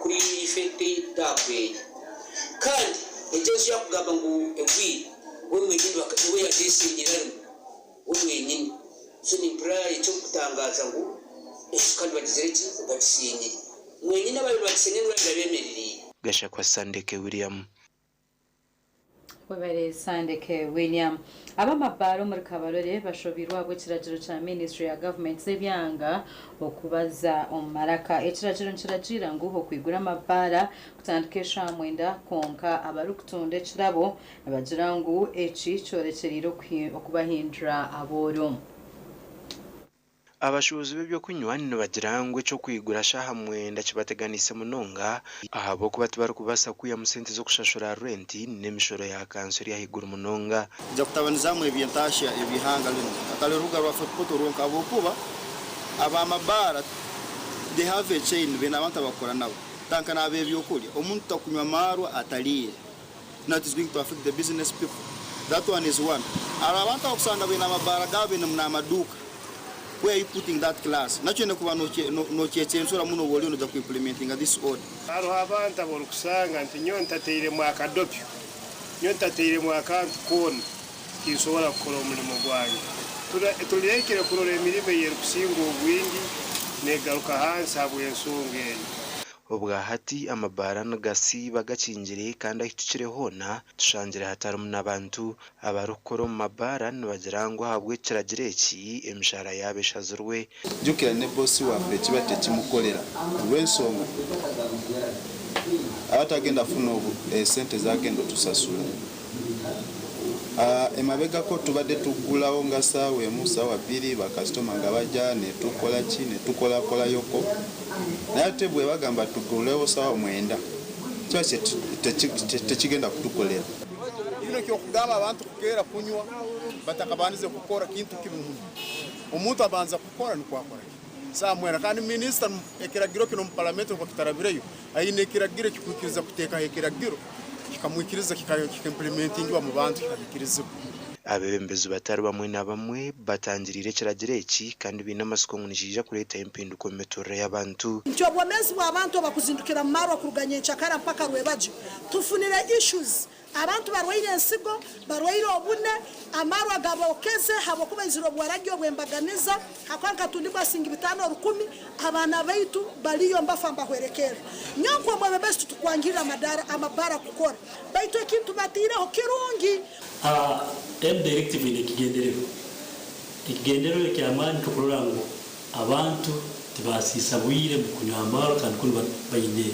kuri fete taapu eye kandi egyo enju yakugamba ngu egwire we mwenyini niwe yagyeshenyire arimu we mwenyini so nimpurira eky'okutangaaza ngu enju kandi bagizire ki bagishenyire mwenyini ababaire nibagisheenya niwe yabaire abemerereire. Gashakwa Sandeke William. Webare Sandeke William. Ab'amabaara omuri Kabarole bashobeirwe ahabw'ekiragiro kya minisiture ya gavumenti z'ebyanga okubaza omu maraka. Ekiragiro nikiragiira ngu okwigura amabaara kutandika eshaaha mwenda kwonka abarikutunda ekirabo nibagira ngu eki kyorekyereire okubahindura abooro. Abashuubuzi b'ebyokunywa nibagira ngu eky'okwigura shaaha mwenda kibateganiise munonga ahabw'okuba tibarikubaasa kwihamu sente z'okushashura renti n'emishoro ya kanso eri ahaiguru munonga. Nija kutabanizaamu eby'entaahya eby'eihanga rinu, atari orubuga rwa Fort Portal rwonka ahabw'okuba ab'amabaara they have a chain baine abantu abakukora nabo tanka n'ab'ebyokurya. Omuntu takunywa maarwa atariire. Now it is going to affect the business people. That one is one. Hariho abantu abakusanga baine amabaara gaabo baine n'amaduuka. Where are you putting that class? Nakyo oine kuba nokyecensura muno obu oriyo noija ku implementinga this order. Hariho abantu abu orikusanga nti nyowe ntateiremu akadopyo, nyowe ntateiremu akantu koona tinsobora kukora omulimo gwange. Turekere kurora emirimo ey'erukusinga obwingi negaruka hansi habw'ensonga enu. Obwahati amabaara nigasiiba gakingire kandi ahi tukire hoona tushangire hatarimu n'abantu. Abarikukora omu mabaara nibagira ngu ahabw'ekiragiro eki, emishaara yaabo eshazirwe. Jukira ne boss waffe kiba tekimukolera olwensonga aba tagenda funa esente zagenda otusasula. Emabegako tubadde tuggulawo nga ssaawa emu, ssaawa bbiri bakasitoma nga bajja ne tukola ki ne tukolakolayoko naye ate bwe bagamba tuggulewo ssaawa mwenda kiba tekigenda kutukolera. Kinu eky'okugamba abantu kukeera kunywa batakabandize kukora kintu kibi muno. Omuntu abanza kukora nukwo akora ki? Saaha mwenda. Kandi minisita ekiragiro kinu omu palamenti obu kitarabireyo, aine ekiragiro ekikwikiriza kuteekaho ekiragiro kikamwikiriza kika-implementingibwa mu bantu kikahikirizibwa. Abeebembezi batari bamwe na bamwe batangiriire ekiragiro eki kandi baine amatsiko ngu nikiija kureetaho empinduka omu miturire y'abantu. Nti obwomeezi bw'abantu obakuzindukira mu marwa kuruga nyenkyakara mpaka rwebagyo tufunire issues Abantu barwaire ensigo, barwaire obune, amarwa gabokeze habwokuba aizire obuwaragi obw'embaganiza, hakuba nka tundibwa asingi bitaano orukumi, abaana baitu baliyo mbafa mbahwerekerra. Nyowe nk'omwebembezi titukwangirra amadaara amabara kukora, baitu ekintu bataireho kirungi. A Enu directive eine ekigendererwa. Ekigendererwa eky'amaani ky'okurora ngu abantu tibasiisa bwire mu kunywa amaarwa kandi kunu baine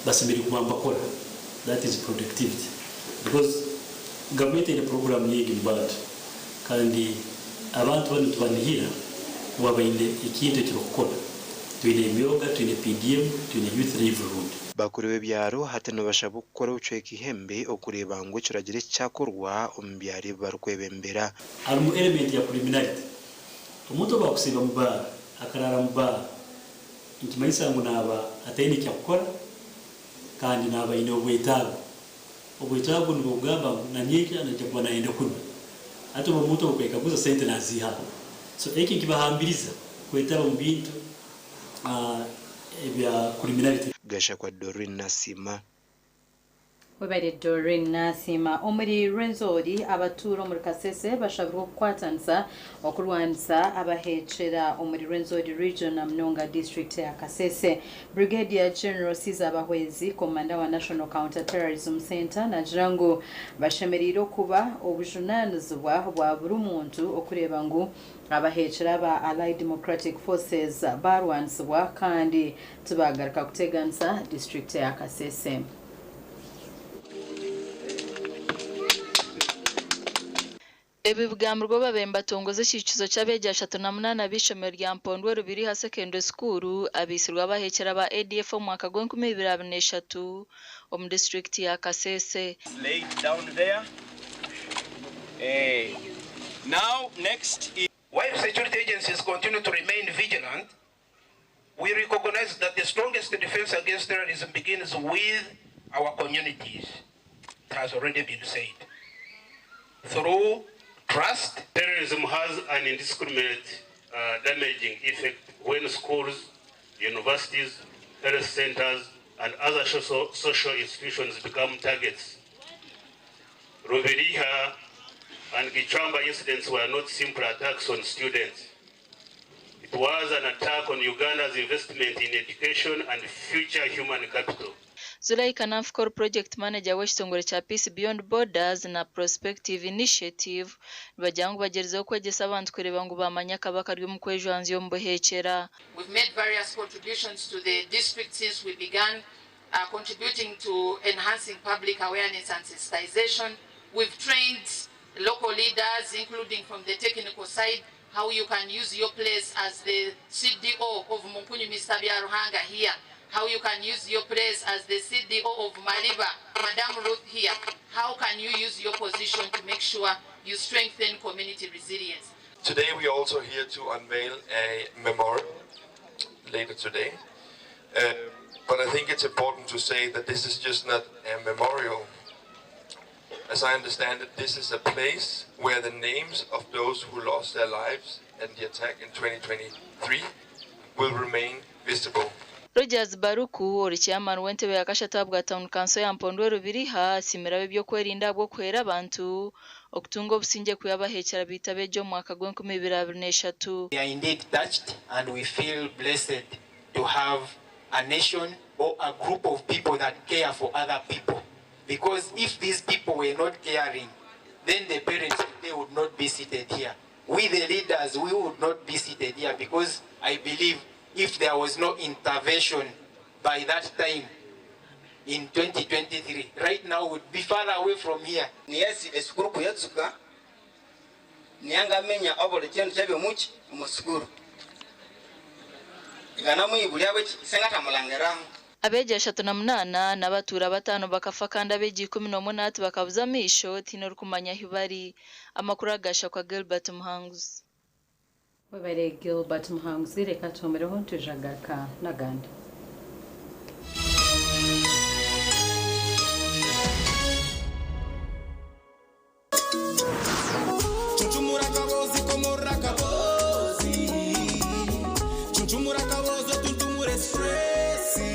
basemeriire kuba nibakora. That is productivity because gavumenti eine puroguramu nyingi mu bantu kandi abantu banu nitubanihira kuba baine ekintu eki bakukora. Twine emyoga, twine PDM, twine Youth Livelihood. Bakuru b'ebyaro hati nibashabwa okukora obucweka ihembe okureeba ngu ekiragiro eki kyakorwa omu byaro ebi barikwebembera. Harimu element ya criminality. Omuntu obu akusiiba mu baara, akaraara mu baara, nikimanyisa ngu naaba ataine ekyakukora Kandi naaba aine obwetaago. Obwetaago nibwo bugamba ngu na nyenkya naija kuba nayenda kunywa. Hati obu omuntu obu kwekaguza sente naziiha ha? So eki nikibahambiriza kwetaba omu bintu ebya criminality. Gashakwa Doreen Nasiima. Webare Doreen Nasiima. Omuri Rwenzori, abatuura omuri Kasese bashabirwe okukwatanisa okurwanisa abaheekyera omuri Rwenzori Region na munonga disiturikiti ya Kasese. Brigadier General Caesar Bahwezi, Komanda wa National Counter Terrorism Centre naagira ngu bashemereire okuba obujunaanizibwa bwa buri muntu okureeba ngu abaheekyera aba Allied Democratic Forces baarwanisibwa kandi tibaagaruka kuteganisa disiturikiti ya Kasese. Ebi bigambirwe obu babaire nibatongoza ekiijukizo ky'abeegi 38 ab'eishomero rya Mpondwe Rubiriha Secondary School abaitsirwe abaheekyera ba ADF omu mwaka gw'enkumi ibiri abiri n'eshatu omu disiturikiti ya Kasese. Lay it down there. Eh, now next is. While security agencies continue to remain vigilant, we recognize that the strongest defense against terrorism begins with our communities. It has already been said. Through trust. Terrorism has an indiscriminate damaging effect when schools, universities, health centers, and other social institutions become targets. Rubiriha and Gicamba incidents were not simple attacks on students. It was an attack on Uganda's investment in education and future human capital. Zulaika Nanfuka ori Purojekiti Manegya w'ekitongore kya Peace Beyond Borders na Prospective Initiative nibagira ngu bagyerizeho kwegyesa abantu kureeba ngu baamanya akabi akari omu kwejwanzya omu buheekyera. We've made various contributions to the district since we began contributing to enhancing public awareness and sensitization. We've trained local leaders, including from the technical side. How you can use your place as the CDO of Munkunyu Mister Byaruhanga here, how you can use your place as the CDO of Maliba, Madam Ruth here, how can you use your position to make sure you strengthen community resilience. Today we are also here to unveil a memorial later today. Um, but I think it's important to say that this is just not a memorial. As I understand it, this is a place where the names of those who lost their lives in the attack in 2023 will remain visible. Rogers Baruku ori chairman w'entebe ya kashatu ahabwa tauni kanso ya Mpondwe Rubiriha asiimire ab'ebyokwerinda ahabw'okuhwera abantu okutunga obusingye kwiha abahekyera baita abeegi omu mwaka gw'enkumi ibiri abiri n'eshatu. We are indeed touched and we feel blessed to have a nation or a group of people that care for other people. Because if these people were not caring, then the parents today would not be seated here. We, the leaders, we would not be seated here because I believe if there was no intervention by that time in 2023, right now we'd be far away from here. Niyesi esukuru kuyatsuka niyangamenya obuli kindu kyabyomuki omu sukuru iganamwibulya bweki sengatamulangiraho. Abeegi 38 n'abatuura bataano bakafa kandi abeegi 11 hati bakabuza amaisho tihaine orikumanya ahu bari. Amakuru aga gashakwa Gilbert Muhanguzi. Webare Gilbert Muhanguzi reka tuhomereho nitwija kugaruka n'agandi. Chuchumura kabozi komora kabozi Chuchumura kabozi tuntumure stressi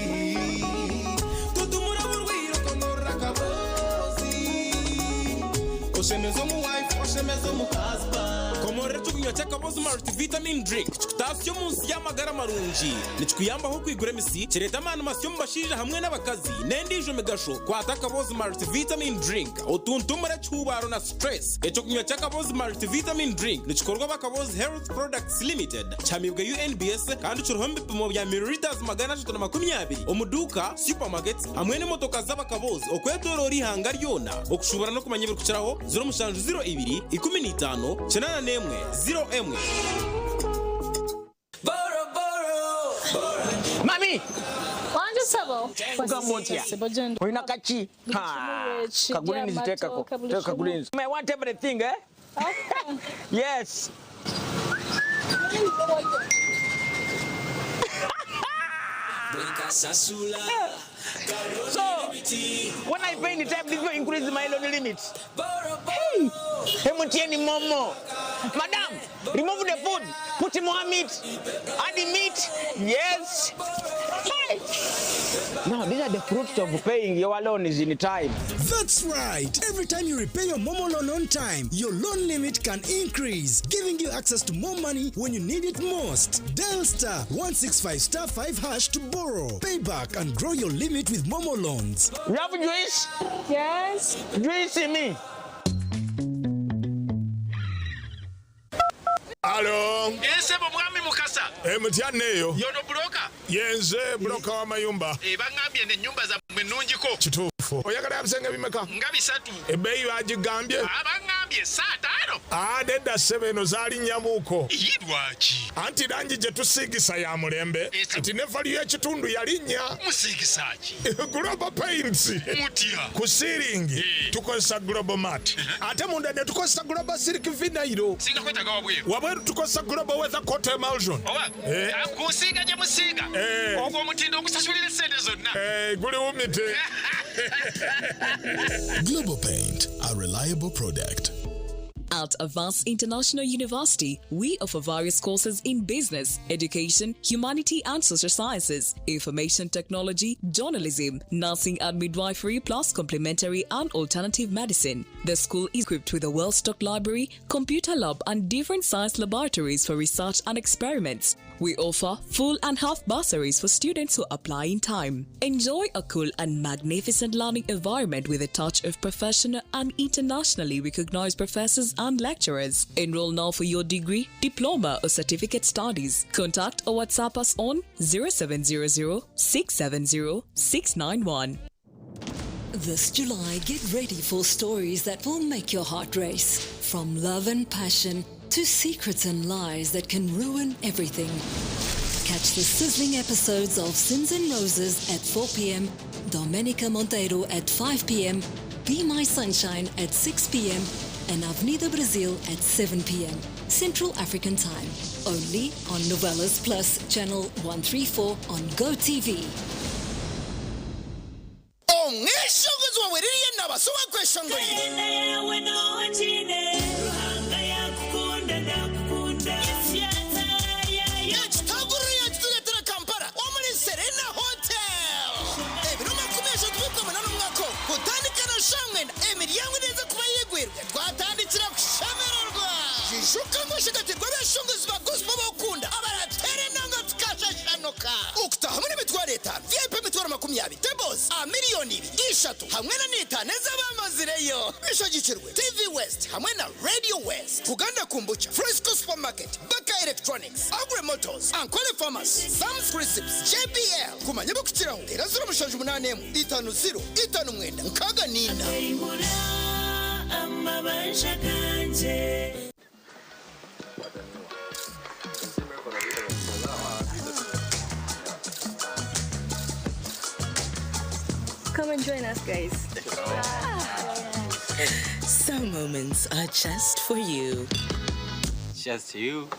Tuntumura burwiro komora kabozi Oshemeza omu wife oshemeza omu husband Komorera ekyokunywa ky'akabozi Multivitamin Drink kikutaasya omu nsi y'amagara marungi. Nikikuyambaho kwigura emisi, kireeta amaani masya omu bashaija hamwe n'abakazi n'endiijo migasho. Kwata akabozi Multivitamin Drink otuntumure ekihuubaaro na stress. Ekyokunywa ky'akabozi Multivitamin Drink nikikorwa aba Kabozi Health Products Limited, kihamiibwe UNBS kandi kiriho omu bipimo bya millilitres 320 omu duuka, supermarkets hamwe n'emotoka z'abakabozi okwetoroora eihanga ryona. Okushuubura n'okumanya ebirikukiraho, 0702 15 81 01. Mami! Wanje sabo. Ugamba otya? Olina kaki? Ha, Kagurini tekako. Teka kagurini. I want everything, eh? Yes. So, when I pay in time, this will increase my loan limit. Hey, MTN Momo. Madam, remove the food, put more meat, add the meat. Yes. Hey. Now, these are the fruits of paying your loans in time. That's right. Every time you repay your Momo loan on time, your loan limit can increase, giving you access to more money when you need it most. Dial star 165 star 5 hash to borrow, pay back, and grow your limit with Momo loans. You have juice? Yes. Juice me. Alo. Esebo mwami Mukasa. E, mutyana eyo. Yono buloka. Yenze buloka w'amayumba. E, bangambye n'ennyumba zammwe nnungiko. Kituufu. Oyagala ebisenge bimeka? Nga bisatu. Ebbeeyi bagigambye? Abangambye saataano. Ah, nedda ssebo eno zaalinnya-muko. Ii lwaki? Anti langi gye tusiigisa ya mulembe. Kati ne value y'ekitundu yalinnya. Musiigisa ki? Global Paints. Mutya? Ku siiringi tukozesa Global Mat. Ate munda ne tukozesa Global Silk Vinyl. Singa kwetaaga wabweru. Wabweru tukozesa Global Weather Coat Emulsion. Oba Eh. kusiiga gye musiiga. Eh. Ogwo omutindo ogusasulira essente zonna. Eh, guli wumite. Global Paint, a reliable product. At Avance International University, we offer various courses in business, education, humanity and social sciences, information technology, journalism, nursing and midwifery, plus complementary and alternative medicine. The school is equipped with a well stocked library, computer lab, and different science laboratories for research and experiments. We offer full and half bursaries for students who apply in time. Enjoy a cool and magnificent learning environment with a touch of professional and internationally recognized professors and lecturers. Enroll now for your degree, diploma, or certificate studies. Contact or WhatsApp us on 0700 670 691. This July, get ready for stories that will make your heart race. From love and passion To secrets and lies that can ruin everything. Catch the sizzling episodes of Sins and Roses at 4 p.m., Domenica Monteiro at 5 p.m., Be My Sunshine at 6 p.m., and Avenida Brasil at 7 p.m. Central African Time. Only on Novelas Plus, Channel 134 on GoTV. Omweshongozi wawe Lilian Nabaso wakweshongorire. Ekitaguriro yakitureetera Kampala omuri Serena Hotel. Ebiro 30 by'Okwamunana omwaka ogu kutandika na shaaha mwenda emiryango neeza kuba eyigwirwe twatandikira kushemererwa. Ijuka ngu oshagatirwe abeshongozi ba gospel ab'okukunda abarateera enanga tukashashanuka. Okutaahamu n'emitwaro etaano, VIP emitwaro 20, tables aha miriyoni ibiri, ishatu hamwe na n'etaano ez'abamazireyo. Bishagikirwe TV West hamwe na Radio West, Buganda Kombucha, Fresco Supermarket, Baka Electronics, Agri Motors, Ankole Pharmacy, Sam's Crisps, JBL. Kumanya ebirikukiraho teera 078 50 59 64. Come and join us, guys. Some moments are just for you. Just you.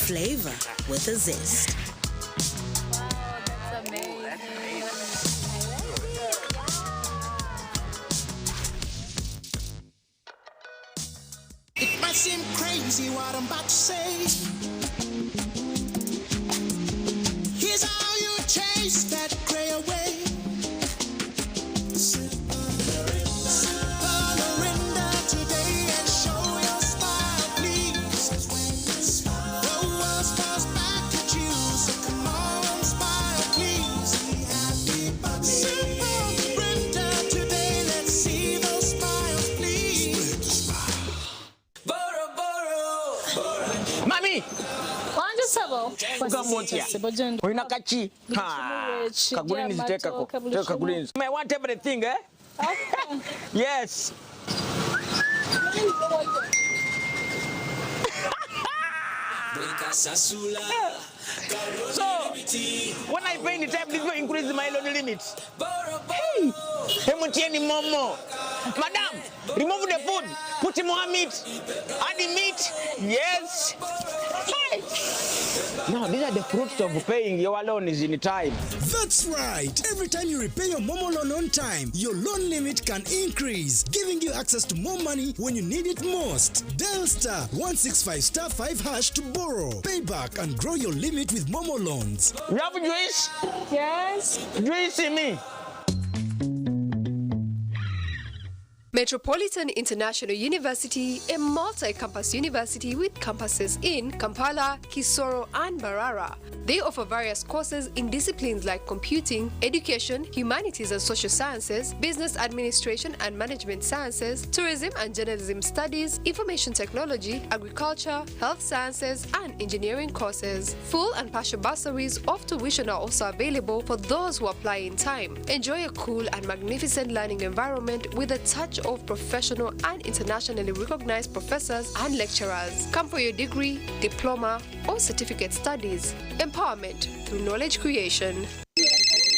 Flavor with a zest. That's amazing. It might seem crazy what I'm about to say. Here's how you chase that gray away. Sip a Mirinda today and show your smile, please. The world smiles back at you, so come on, smile, please. Sip a Mirinda today, let's see those smiles, please. Mami! Wanje sabo. Ugamba otya? Olina kaki? Ha, Kagurini ziteekako. Teeka kagurini. I want everything, eh? Yes. So, when I pay in time, this will increase my loan limit. Hey, MTN Momo. Madam, remove the food. Put more meat. Add the meat. Yes. Hey. Now, these are the fruits of paying your loan is in time. That's right. Every time you repay your Momo loan on time, your loan limit can increase, giving you access to more money when you need it most. Dial star 165 star 5 hash to borrow, pay back, and grow your limit with Momo loans. You have juice? Yes. Juice me. Metropolitan International University, a multi-campus university with campuses in Kampala, Kisoro, and Mbarara. They offer various courses in disciplines like computing, education, humanities and social sciences, business administration and management sciences, tourism and journalism studies, information technology, agriculture, health sciences, and engineering courses. Full and partial bursaries of tuition are also available for those who apply in time. Enjoy a cool and magnificent learning environment with a touch of professional and internationally recognized professors and lecturers. Come for your degree, diploma, or certificate studies. Empowerment through knowledge creation.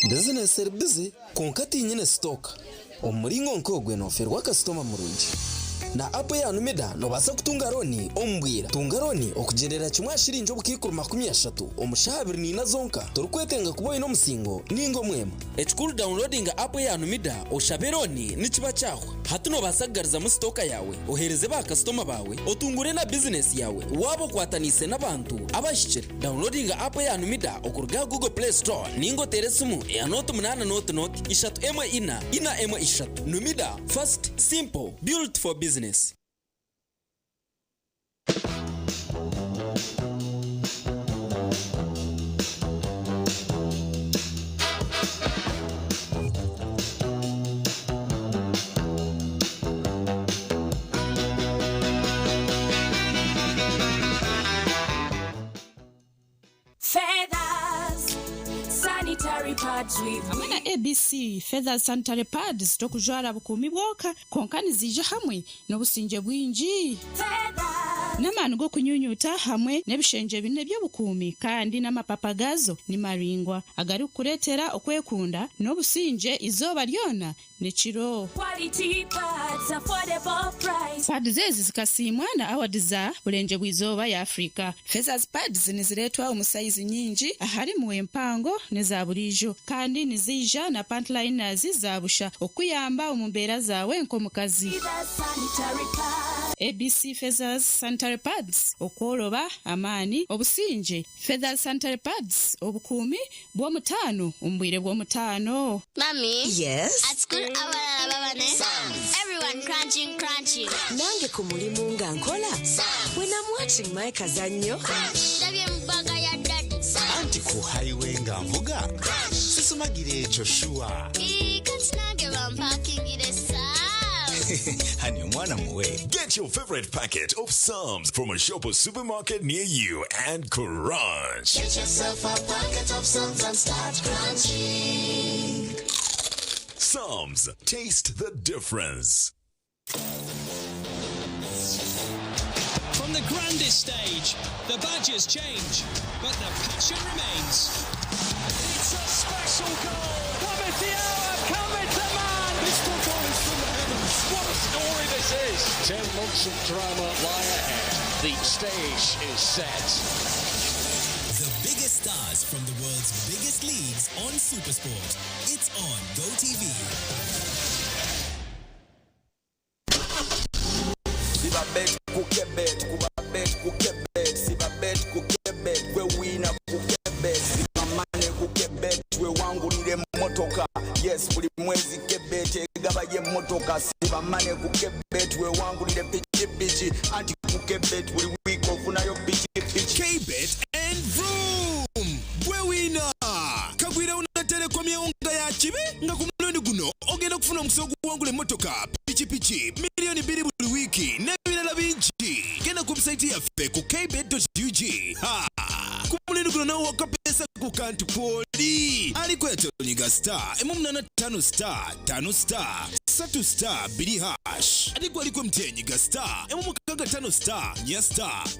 Bizinesi eri busy kwonka tinyine sitoka. Omu muringo nk'ogwe noferwa kasitoma murungi. Na app ya Numida nobaasa kutunga looni omu bwira. Tunga looni okugyendera kimwe aha shiringi obukaikuru 30 omu shaaha 24 zonka. Torikwetenga kuba oine omusingo ninga omwema. Ekikuru downloadinga app ya Numida oshabe looni nikiba kyahwa. Hati nobaasa kugarizamu sitoka yaawe, oheereze baakasitoma baawe, otungure na bizinesi yaawe waaba okwataniise n'abantu abahikire. Downloadinga app ya Numida okuruga aha Google Play Store ninga oteere esimu eya 08 0 0 3 14 4 13. Numida, fast, simple, built for business. Feathers, sanitary pads with Hamwe na ABC Feathers Sanitary Pads tokujwara bukuumi bwonka kwonka niziija hamwe n'obusingye bwingi. Feathers. N'amaani g'okunyuunyuuta hamwe n'ebishengye bina eby'obukuumi kandi n'amapapa gaazo ni maraingwa agarikukureetera okwekunda n'obusingye eizooba ryona n'ekiro. Quality pads, affordable price. Pads ezi zikasiimwa na awadi za Burengyerwa-izooba ya Afrika. Feathers Pads nizireetwa omu sayizi nyingi aharimu empango n'eza buriijo kandi niziija na pant liners za busha okukuyamba omu mbeera zaawe nk'omukazi. Feathers sanitary pads. ABC Feathers Sanitary Pads, Okworoba, amaani, obusingye. Feathers Sanitary Pads, obukuumi bw'omutaano omu bwire bw'omutaano. Mummy. Yes? At school, abalala baba ne. Everyone crunching, crunching. Nange ku mulimu nga nkola. When I'm watching my kazannyo. Ndabye mu bag ya daddy. Anti ku highway nga nvuga sisumagira ekyo sure. Ii, kati nange bampakingire Psalms. Hani omwana muwe. Get your favorite packet of Psalms from a shop or supermarket near you and crunch. Get yourself a packet of Psalms and start crunching. Psalms, taste the difference. From the grandest stage, the badges change, but the passion remains. It's a special goal. Cometh the hour, cometh the man. This football is from the heavens. What a story this is. 10 months of drama lie ahead. The stage is set. The biggest stars from the world's biggest leagues on Supersport. It's on GoTV. Siba bet ku kebet, kuba bet ku kebet, siba bet ku kebet, gwe wina ku kebet, siba money ku kebet, wewangulire emmotoka. Yes, buli mwezi kebet egabayo emmotoka. Siba money ku kebet, wewangulire pikipiki, anti ku kebet buli wiiki ofunayo pikipiki. Kbet and Vroom gwe wina kagwira na telecom yawunga ya kibi nga ku mulundi guno ogenda kufuna omukisa oguwangula emmotoka, pikipiki, miliyoni 2 buli wiiki n'ebirala bingi. Genda ku website yaffe ku kbet.ug. Ha! Ku mulundi guno nawe wakapesa ku kantu kwoli aliko yatonyiga *185 *5 *3 *2# ate gwe aliko mtn *165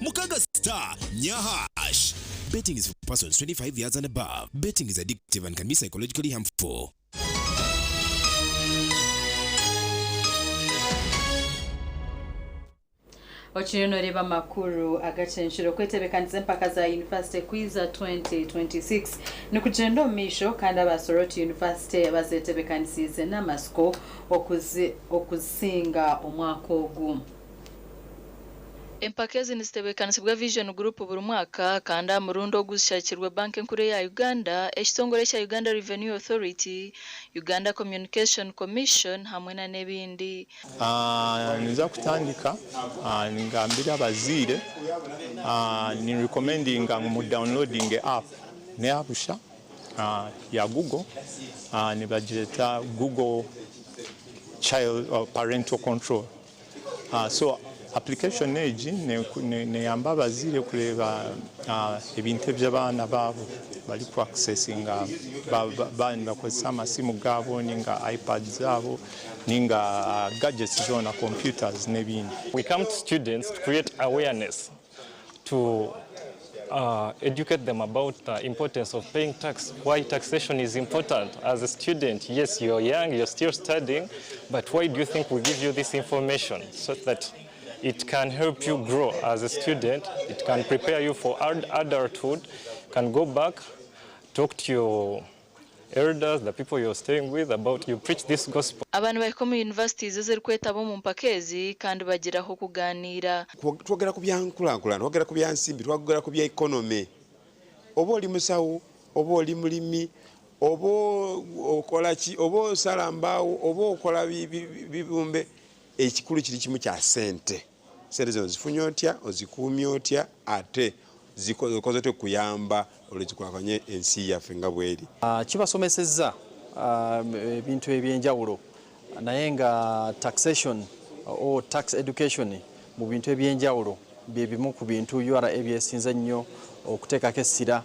*4 *6 *4 hash. Betting is for persons 25 years and above. Betting is addictive and can be psychologically harmful. Okiriyo noreeba amakuru agacenshuro. Kwetebekanisa empaka za University Quiz 2026 nikugyenda omu maisho kandi aba Soroti University bazetebekanisiize n'amasiko okuzinga omwaka ogu. Empaka ezi nizitebeekanisibwa Vision Group buri mwaka kandi aha murundi ogu zishakirwe Banka Enkuru eya Uganda, ekitongore kya Uganda Revenue Authority, Uganda Communication Commission hamwe na n'ebindi. Ah, niza kutandika ngambira abaziire, ni recommendinga ngu mu downloading app neyabusha ya Google, nibagireta Google Child Parental Control. So application egi neyamba abaziire kureba ebintu eby'abaana baabo bari ku accessinga nibakozesa amasimu gaabo ninga iPad zaabo ninga gadgets zoona, computers n'ebindi. We come to students to create awareness, to educate them about the importance of paying tax, why taxation is important. As a student, yes, you're young, you're still studying, but why do you think we give you this information? So that it can help you grow as a student, it can prepare you for adulthood, you can go back, talk to your elders, the people you're staying with, about, you preach this gospel. Abantu bahika omu universities ezirikwetaba omu mpaka ezi kandi bagiraho kuganiira. Twogera ku byankulaakulana, twogera ku byansimbi, twogera ku bya economy. Oba oli musawo, oba oli mulimi, oba okola ki, oba osala mbaawo, oba okola bibumbe, ekikulu kiri kimu kya ssente. Sente zino zifunye otya, ozikuumye otya, ate zikoze otya okuyamba olwezikulakulanye ensi yaffe nga bweri? Kibasomesezza ebintu ebyenjawulo, naye nga taxation or tax education mu bintu ebyenjawulo bye bimu ku bintu URA ebyesinze ennyo okuteekako essira.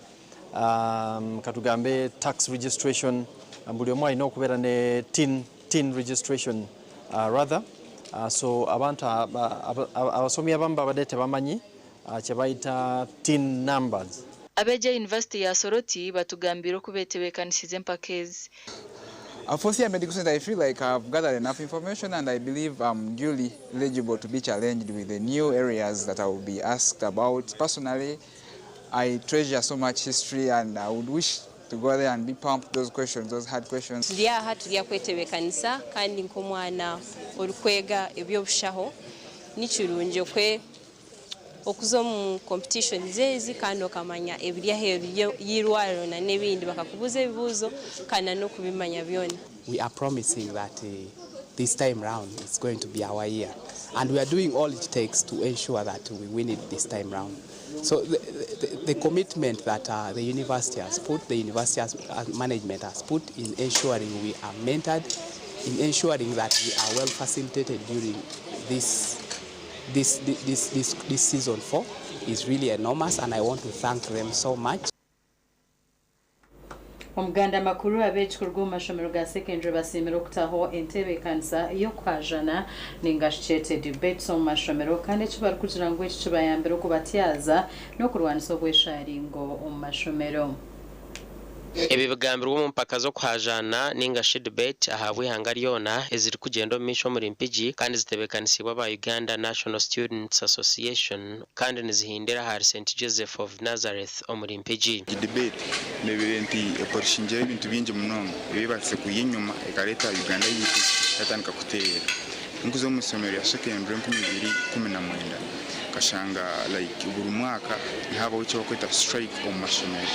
Katugambe tax registration, buli omu alina okubeera ne TIN, TIN registration, rather. So abantu abasomi abamu babadde tebamanyi kye bayita tin numbers. Abeegi aha yunivasite ya Soroti batugambiire oku beetebeekanisiize empaka ezi. For year medical center, I feel like I've gathered enough information and I believe I'm duly eligible to be challenged with the new areas that I will be asked about. Personally, I treasure so much history and I would wish to go there and be pumped those questions, those hard questions. Turi aha turi kwetebeekanisa kandi nk'omwana orikwega eby'obushaho ni kirungi okwe okuza omu competitions ezi kandi okamanya ebiri aheeru y'eirwariro na n'ebindi bakakubuuza ebibuuzo kandi n'okubimanya byona. We are promising that this time round it's going to be our year, and we are doing all it takes to ensure that we win it this time round. So the commitment that the university has put, the university management has put in ensuring we are mentored, in ensuring that we are well facilitated during this season 4 is really enormous, and I want to thank them so much. Omuganda makuru ab'ekikorwa omu mashomero ga secondary basiimire okutaho entebeekanisa y'okuhajana ninga shi debates omu mashomero, kandi eki barikugira ngu eki kibayambire okubatyaza n'okurwanisa obwesharingo omu mashomero. Ebi bigambirwe omu mpaka z'okuhajana ninga shi debate ahabw'ihanga ryona eziri kugyenda omu maisho omuri Mpigi, kandi zitebeekanisiibwe aba Uganda National Students Association, kandi nizihindira ahari St Joseph of Nazareth omuri Mpigi. Debate nebire nti eporishingira ebintu bingi munonga ebibaase kuya enyuma ekareeta Uganda yitu yatandika kuteera. Nkuza omu isomero ya secondary 2019, kashanga like buri mwaka nihabaho icyo bakweta strike omu mashomero,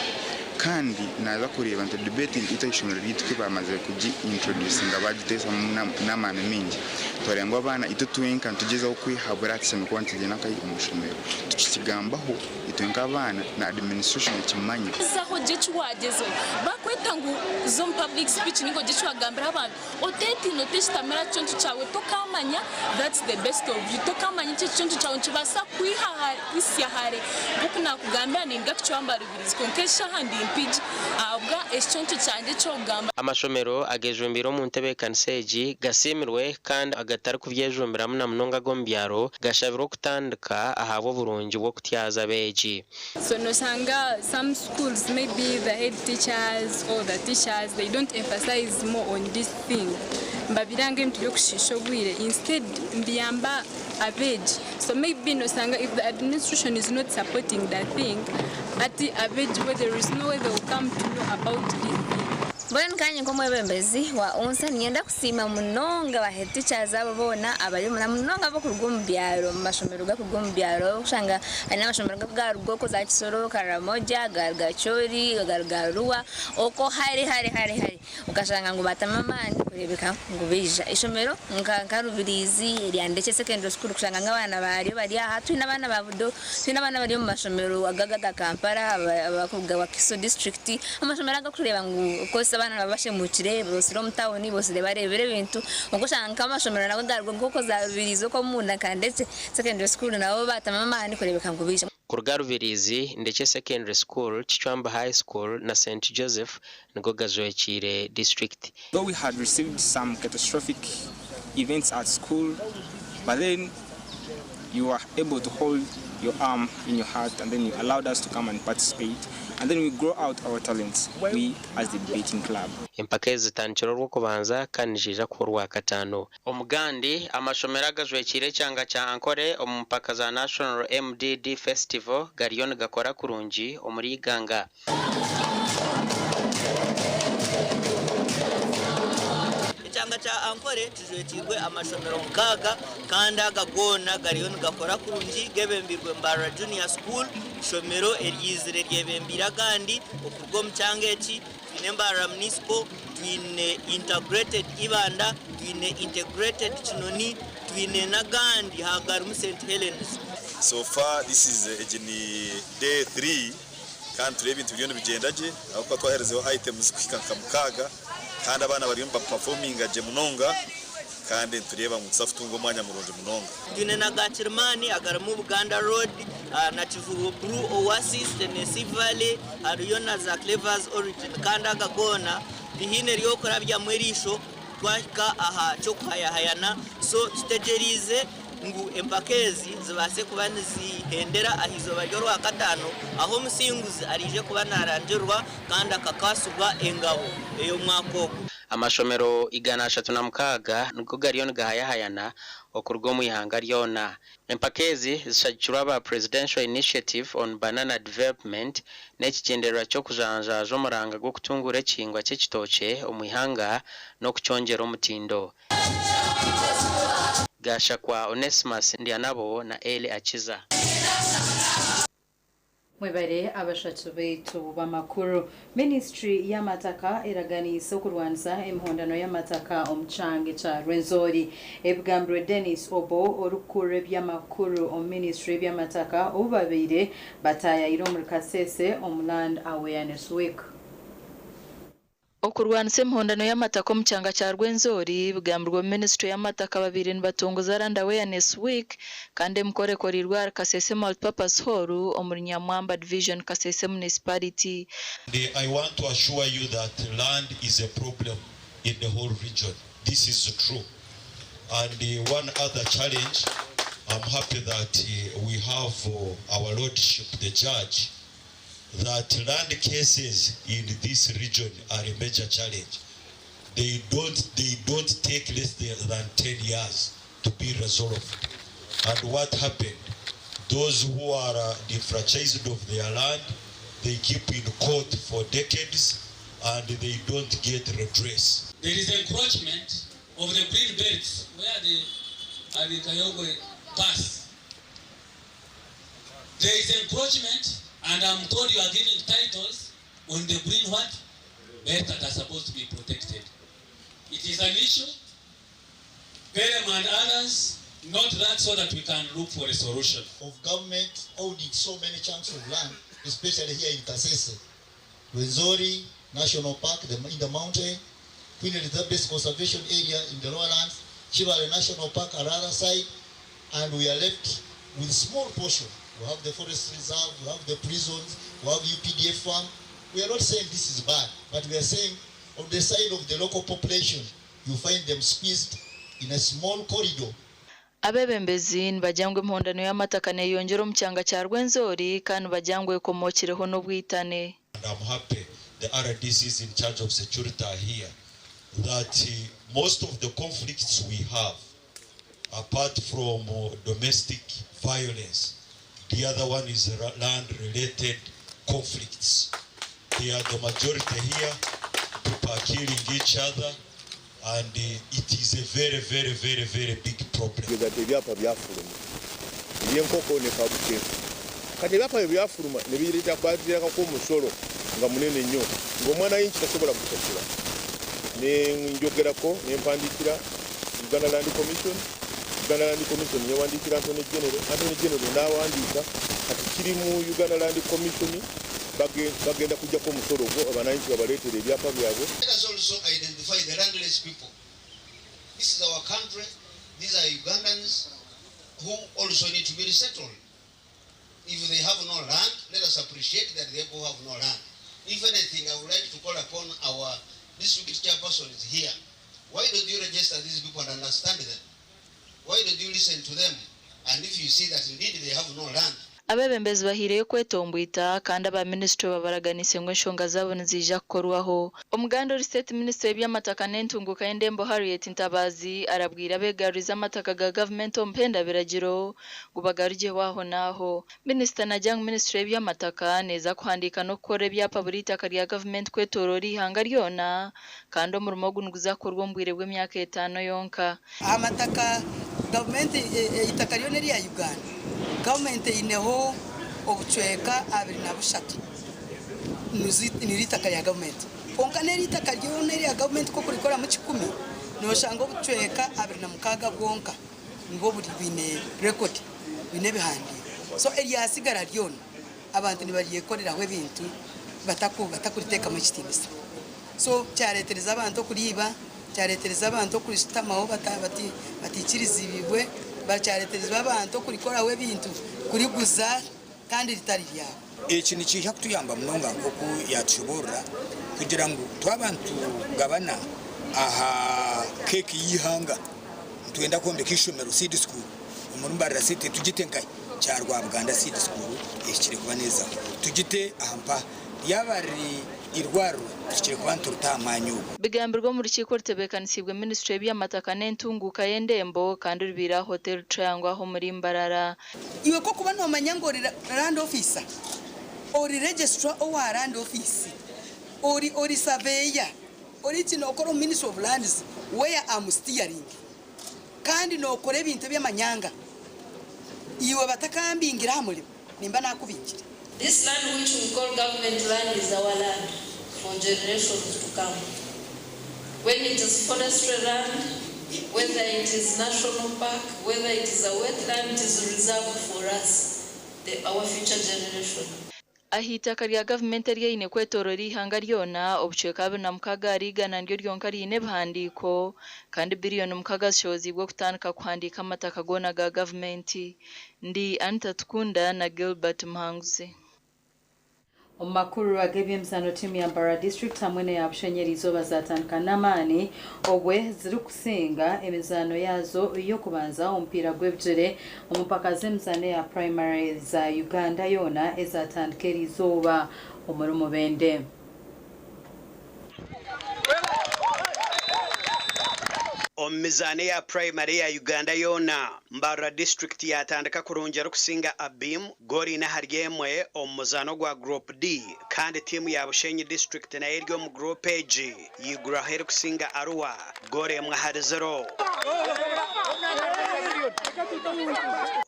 kandi naza kureeba nti debating ita ishomero ryitu ke bamaze kugi introducinga, bagiteesamu n'amaani mingi, twareba ngu abaana itwe twenka nitugezaho kwehabura tushemereire kuba nitugyenda nkahi omu ishomero tukikigambaho itwe nk'abaana na administration ekimanya. Zaho gye ekiwagezeho bakweta ngu zo omu public speech ninga ogye ekiwagambira abantu, oteetiina, oteshitamira kiconco kyawe. Tokamanya, that's the best of you. Tokamanya eki ekiconco kyawe nikibaasa kwiha kuhisya hare. Nk'oku nakugambira, nindiga kucwamba Rubirizi, kwonka eshaaha ndi Mpigi ahabwa ekiconco kyangye eky'okugamba. Amashomero agejumbiire omu ntebeekanisa egi gasiimirwe, kandi agatari kubyejumbiramu na munonga ag'omu byaro gashabirwe okutandika ahabw'oburungi bw'okutyaza abeegi. So nosanga some schools, maybe the head teachers or the teachers, they don't emphasize more on this thing. Mbabiranga ebintu by'okushiisha obwire, instead mbiyamba abeegi. So maybe nosanga if the administration is not supporting that thing, ati abeegi bo there is no way they will come to know about this thing. Mbwenu kanye nk'omwebembezi wa UNSA ninyenda kusiima munonga ba head teachers abo boona abari na munonga abokuruga omu byaro, omu mashomero gakuruga omu byaro, kushanga hari n'amashomero garuga okwo za Kisoro, Karamoja, garuga Chori, garuga Arua, okwo hare hare hare hare, ukashanga ngu batama amaani kureebeka ngu baija ishomero nka Rubirizi erya Ndekye Secondary School, kushanga nk'abaana baryo bari aha. Twine abaana ba Budo, twine abaana bari omu mashomero aga Kampala, abakuruga Wakiso district, amashomero agakureeba ngu of abaana baba bashemukire bosire omu tawuni, bosire barebire ebintu. Okushanga nk'amashomero nago garuga nk'okwo za Rubirizi okwo omunda nka Ndekye Secondary School, nabo batama amaani kureebeka ngu baija. Kuruga Rubirizi, Ndekye Secondary School, Kichwamba High School na St Joseph nigo gajwekiire district. Though we had received some catastrophic events at school, but then you were able to hold your arm in your heart and then you allowed us to come and participate, and then we grow out our talents, we as the debating club. Empaka ezi zitandikire orw'okubanza kandi niziija kuba orwakataano. Omugandi amashomero agajwekiire ekyanga kya Ankole omu mpaka za National MDD Festival gariyo nigakora kurungi omuri Iganga. Ekyanga kya Ankole kijwekirwe amashomero 6, kandi aga goona gariyo nigakora kurungi. Gebembirwe Mbarara Junior School, ishomero eryizire ryebembire agandi okuruga omu kyanga eki. Twine Mbarara Municipal, twine Integrated Ibanda, twine Integrated Kinoni, twine n'agandi hagarimu St Helens. So far this is egi ni day 3, kandi tureba ebintu biriyo nibigyenda gye ahabw'okuba twaherezeho items kuhika nka 6, kandi abaana bariyo nibaperforminga gye munonga, kandi nitureeba ngu nituza kutunga omwanya murungi munonga. Twine na Gakirimani agarimu Buganda Road na Kivubo Blue Oasis, Tennessee Valley, hariyo na za Clevers Origin, kandi aga goona tihaine ryokurabyamu eriisho. Twahika aha ky'okuhayahayana so tutegyereize ngu empaka ezi zibaase kuba nizihendera aha izooba ry'orwakataano ahu omusinguzi araije kuba narangirirwa kandi akakwatsibwa engabo ey'omwaka ogu. Amashomero 306 nigo gariyo nigahayahayana okuruga omu ihanga ryona. Empaka ezi zishagikirwe aba Presidential Initiative on Banana Development n'ekigyendererwa ky'okujanjaaza omuranga gw'okutunguura ekihingwa ky'ekitookye omu ihanga n'okukyongyera omutindo. Gashakwa Onesmus Ndyanabo na Elly Akiza. Mwebare abashatu baitu b'amakuru. Minisiture y'amataka eraganiise okurwanisa emihondano y'amataka omu kyanga ekya Rwenzori. Ebigambirwe Denis Obbo orikukurira eby'amakuru omu minisiture y'ebyamataka obu babaire bataayaayire omuri Kasese omu Land Awareness Week. Okurwanisa emihondano y'amataka omu kyanga kya Rwenzori bigambirwe omu minisiture y'amataka babaire nibatongoza Land Awareness Week kandi emikoro ekoreirwe ahari Kasese Multipurpose Hall omuri Nyamwamba Division Kasese Municipality. And I want to assure you that land is a problem in the whole region. This is true. And one other challenge, I'm happy that we have our lordship the judge that land cases in this region are a major challenge. They don't, they don't take less than 10 years to be resolved. And what happened? Those who are defranchised of their land, they keep in court for decades and they don't get redress. There is encroachment of the green belts where the Kayogwe pass. There is encroachment, and I'm told you are giving titles on the green what? Belt that are supposed to be protected. It is an issue. Perem and others, not that so that we can look for a solution. Of government owning so many chunks of land, especially here in Kasese. Rwenzori National Park in the mountain, Queen Elizabeth Conservation Area in the lowlands, Kibale National Park on the other side, and we are left with small portion. We have the forest reserve, we have the prisons, we have UPDF farm. We are not saying this is bad, but we are saying on the side of the local population, you find them squeezed in a small corridor. Abeebembezi nibagira ngu emihondano y'amataka neeyongyera omu kyanga kya Rwenzori kandi nibagira ngu ekomokireho n'obwitane. And I'm happy the RDCs in charge of security are here, that most of the conflicts we have, apart from domestic violence, the other one is land-related conflicts. They are the majority here. People are killing each other, and it is a very, very, very, very big problem. Ebyapa byafuluma ebyenkoko ne kabuke kati ebyapa bye byafuluma ne bireeta bateekako omusolo nga munene nnyo ng'omwana yinki tasobola kusasula ne njogerako ne mpandiikira Uganda Land Commission. Uganda Land Commission yewandiikira Attorney General, Attorney General n'awandiika kati kiri mu Uganda Land Commission bagenda kuggyako omusolo ogwo abananchi babaleetere ebyapa byabwe. Let us also identify the landless people. This is our country. These are Ugandans who also need to be resettled. If they have no land, let us appreciate that they have no land. If anything, I would like to call upon our district chairpersons here. Why don't you register these people and understand them? Why don't you listen to them? And if you see that indeed they have no land, Abeebembezi bahiireyo kwetombwita kandi aba minisitule babaraganiise ngu enshonga zaabo niziija kukorwaho. Omuganda ori state minisita w'ebyamataka n'entunguuka y'endembo Harriet Ntabazi arabwire abeegarurize amataka ga gavumenti omu mpenda-biragiro ngu bagarugyeho aho n'aho. Minisita naagira ngu minisitule y'ebyamataka neeza kuhandiika n'okukora ebyapa buri itaka rya gavumenti kwetooroora eihanga ryona kandi omurimo ogu niguza kukorwa omu bwire bw'emyaka 5 yonka. Amataka gavumenti eitaka ryona erya Uganda gavumenti eineho obucweka 23 niri itaka rya gavumenti kwonka n'eri itaka ryona erya gavumenti nk'okurikoramu 10 noshanga obucweka 26 bwonka nibwo buri bwine rekodi bwine ebihandiiko so eryasigara ryona abantu nibaryekoreraho ebintu batakuriteekamu ekitiinisa so kyareetereza abantu okuriiba kyareetereza abantu okurishutamaho batiikirizibwe bakyareetereza abantu okurikoraho ebintu kuriguza kandi ritari ryabo. Eki nikiija kutuyamba munonga nk'oku yatushoboorora kugira ngu twaba nitugabana Aha keeki y'eihanga nitwenda kwombeka eishomero, seed school, omuri Mbarara City tugite nkahi? Kyarwabuganda Seed School ehikire kuba neezaho. Tugite aha mpaha. Ryaba riri eirwariro tuhikire kuba nituruta aha mwanya ogwo. Bigambirwe omu rukiiko orutebeekanisiibwe minisitule y'eby'amataka n'entunguuka y'endembo kandi rubaire aha Hotel Triangle aha omuri Mbarara. Iwe ku orikuba noomanya ngu ori Land Officer, ori Registrar owa Land Office, ori ori Surveyor, ori ki nookora omu Ministry of Lands where am steering kandi nookora ebintu eby'amanyanga, iwe batakambingire aha murimo nimba naakubingire. This land which we call government land is our land for generations to come. When it is forestry land, whether it is national park, whether it is a wetland, it is reserved for us, the, our future generation. Aha itaka rya gavumenti eryaine kwetoorora eihanga ryona, obucweka 26 ahari igana niryo ryonka riine ebihandiiko kandi biriyoni mukaga zishohoziibwe okutandika kuhandiika amataka goona ga gavumenti. Ndi Anita Tukunda na Gilbert Muhanguzi. Omu makuru ag'eby'emizaano tiimu ya Mbarara District hamwe n'eya Bushenyi eriizooba zatandika n'amaani obwe zirikusinga emizaano yaazo y'okubanza omupiira gw'ebigyere omu mpaka z'emizaano eya Primary za Uganda yoona ezatandika eriizooba omuri Mubende. Omu mizaano eya Primary eya Uganda yoona, Mbarara District yatandika kurungi erikusinga Abim goolo ina ahari emwe omu muzaano gwa Group D kandi tiimu ya Bushenyi District nayo eri omu group egi yiguraho erikusinga Arua goolo emwe ahari ziro.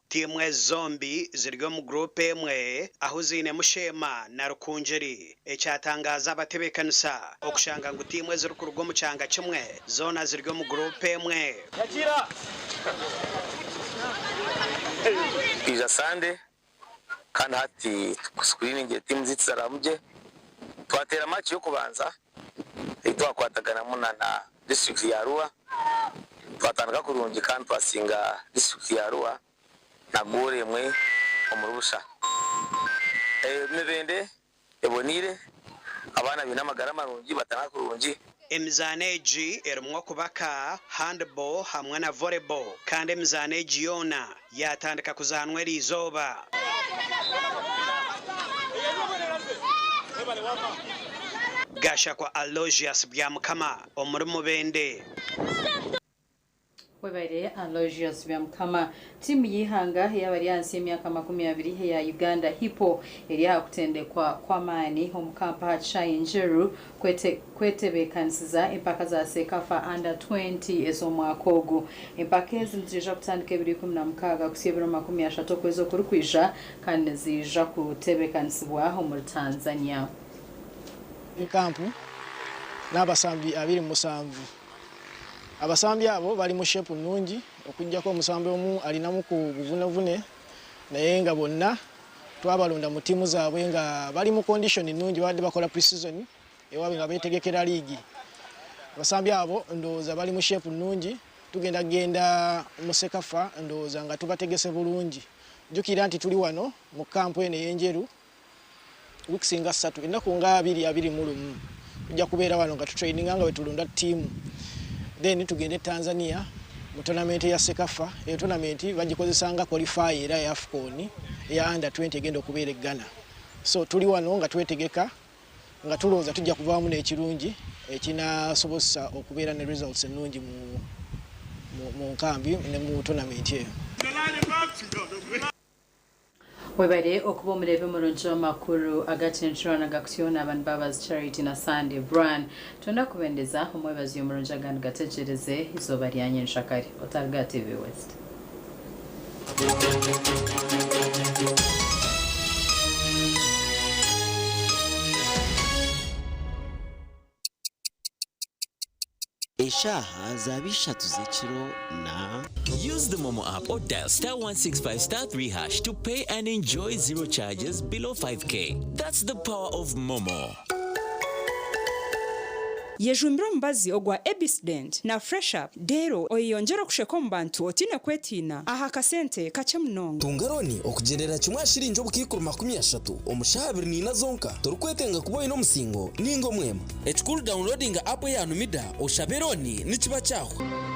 Tiimu ezi zombi ziri omu group emwe ahu ziinemu Sheema na Rukungiri. Ekyatangaaza abatebeekanisa okushanga ngu tiimu ezirikuruga omu kyanga kimwe zoona ziri omu guruupu emwe. Twija Sande kandi hati tusikuriningyire tiimu zaitu zaramu gye. Twateera match y'okubanza ei twakwataganamu na na disiturikiti ya Arua. Twatandika kurungi kandi twasinga disiturikiti ya Arua na goolo emwe omuri busha. Emibende eboneire, abaana baine amagara marungi, batandika kurungi. Emizaano egi erimu okubaka, handball hamwe na volleyball kandi emizaano egi yoona yaatandika kuzaanwa eriizooba. Gashakwa Aloysius Byamukama omuri Mubende. Webaire Aloysius Byamukama. Tiimu y'eihanga ey'abari ahansi y'emyaka 20 eya Uganda Hippo eri aha kutendekwa kw'amaani omu kampu aha kishaayi Njeru kwetebeekanisiza empaka za CECAFA Under 20 ez'omwaka ogu. Empaka ezi niziija kutandika ebiro 16 kuhitsya ebiro 30 okwezi okurikwija kandi niziija kutebeekanisibwa omuri Tanzania. Kampu n'abasambi 27. Abasambi abo bali mu shape nnungi okuggyako omusambi omu alinamu ku buvunevune naye nga bonna twabalonda mu ttiimu zaabwe nga bali mu condition nnungi babadde bakola pre-season ewaabwe nga beetegekera liigi. Abasambi abo ndowooza bali mu shape nnungi tugenda kugenda mu CECAFA ndowooza nga tubategese bulungi. Jjukira nti tuli wano mu kkampu eno ey'e Njeru weeks nga ssatu ennaku nga abiri 21 tujja kubeera wano nga tutraininga nga bwetulonda ttiimu then tugende e Tanzania mu tournament ya CECAFA. Eyo tournament bagikozesa nga qualifier era ya AFCON eya under 20 egenda okubeera e Ghana. So tuli wano nga twetegeka nga tulowooza tujja kuvaamu n'ekirungi ekinasobozesa okubeera ne results ennungi mu, mu, mu nkambi ne mu tournament eyo. Webare okuba omureebi murungi w'amakuru agacencurano agakutyona aba ni Babazi Charity na Sunday Brian. Twenda kubendeza omwebazyo murungi agandi gategyereze eizooba rya nyenshakare. Otaruga aha TV West. Eshaaha zaaba ishatu z'ekiro na. Use the Momo app or dial star 165 star 3 hash to pay and enjoy zero charges below 5k. That's the power of Momo. Yejumbire omubazi ogwa Ebisdent na Fresh Up reero oyeyongyere okusheka omu bantu otaine kwetiina aha kasente kakye munonga. Tunga looni okugyendera kimwe aha shiringi obukaikuru 30 omu shaaha 24 zonka torikwetenga kuba oine omusingo ninga omwema. Ekikuru dawunirodinga app eya Numida oshabe looni nikiba kyahwa.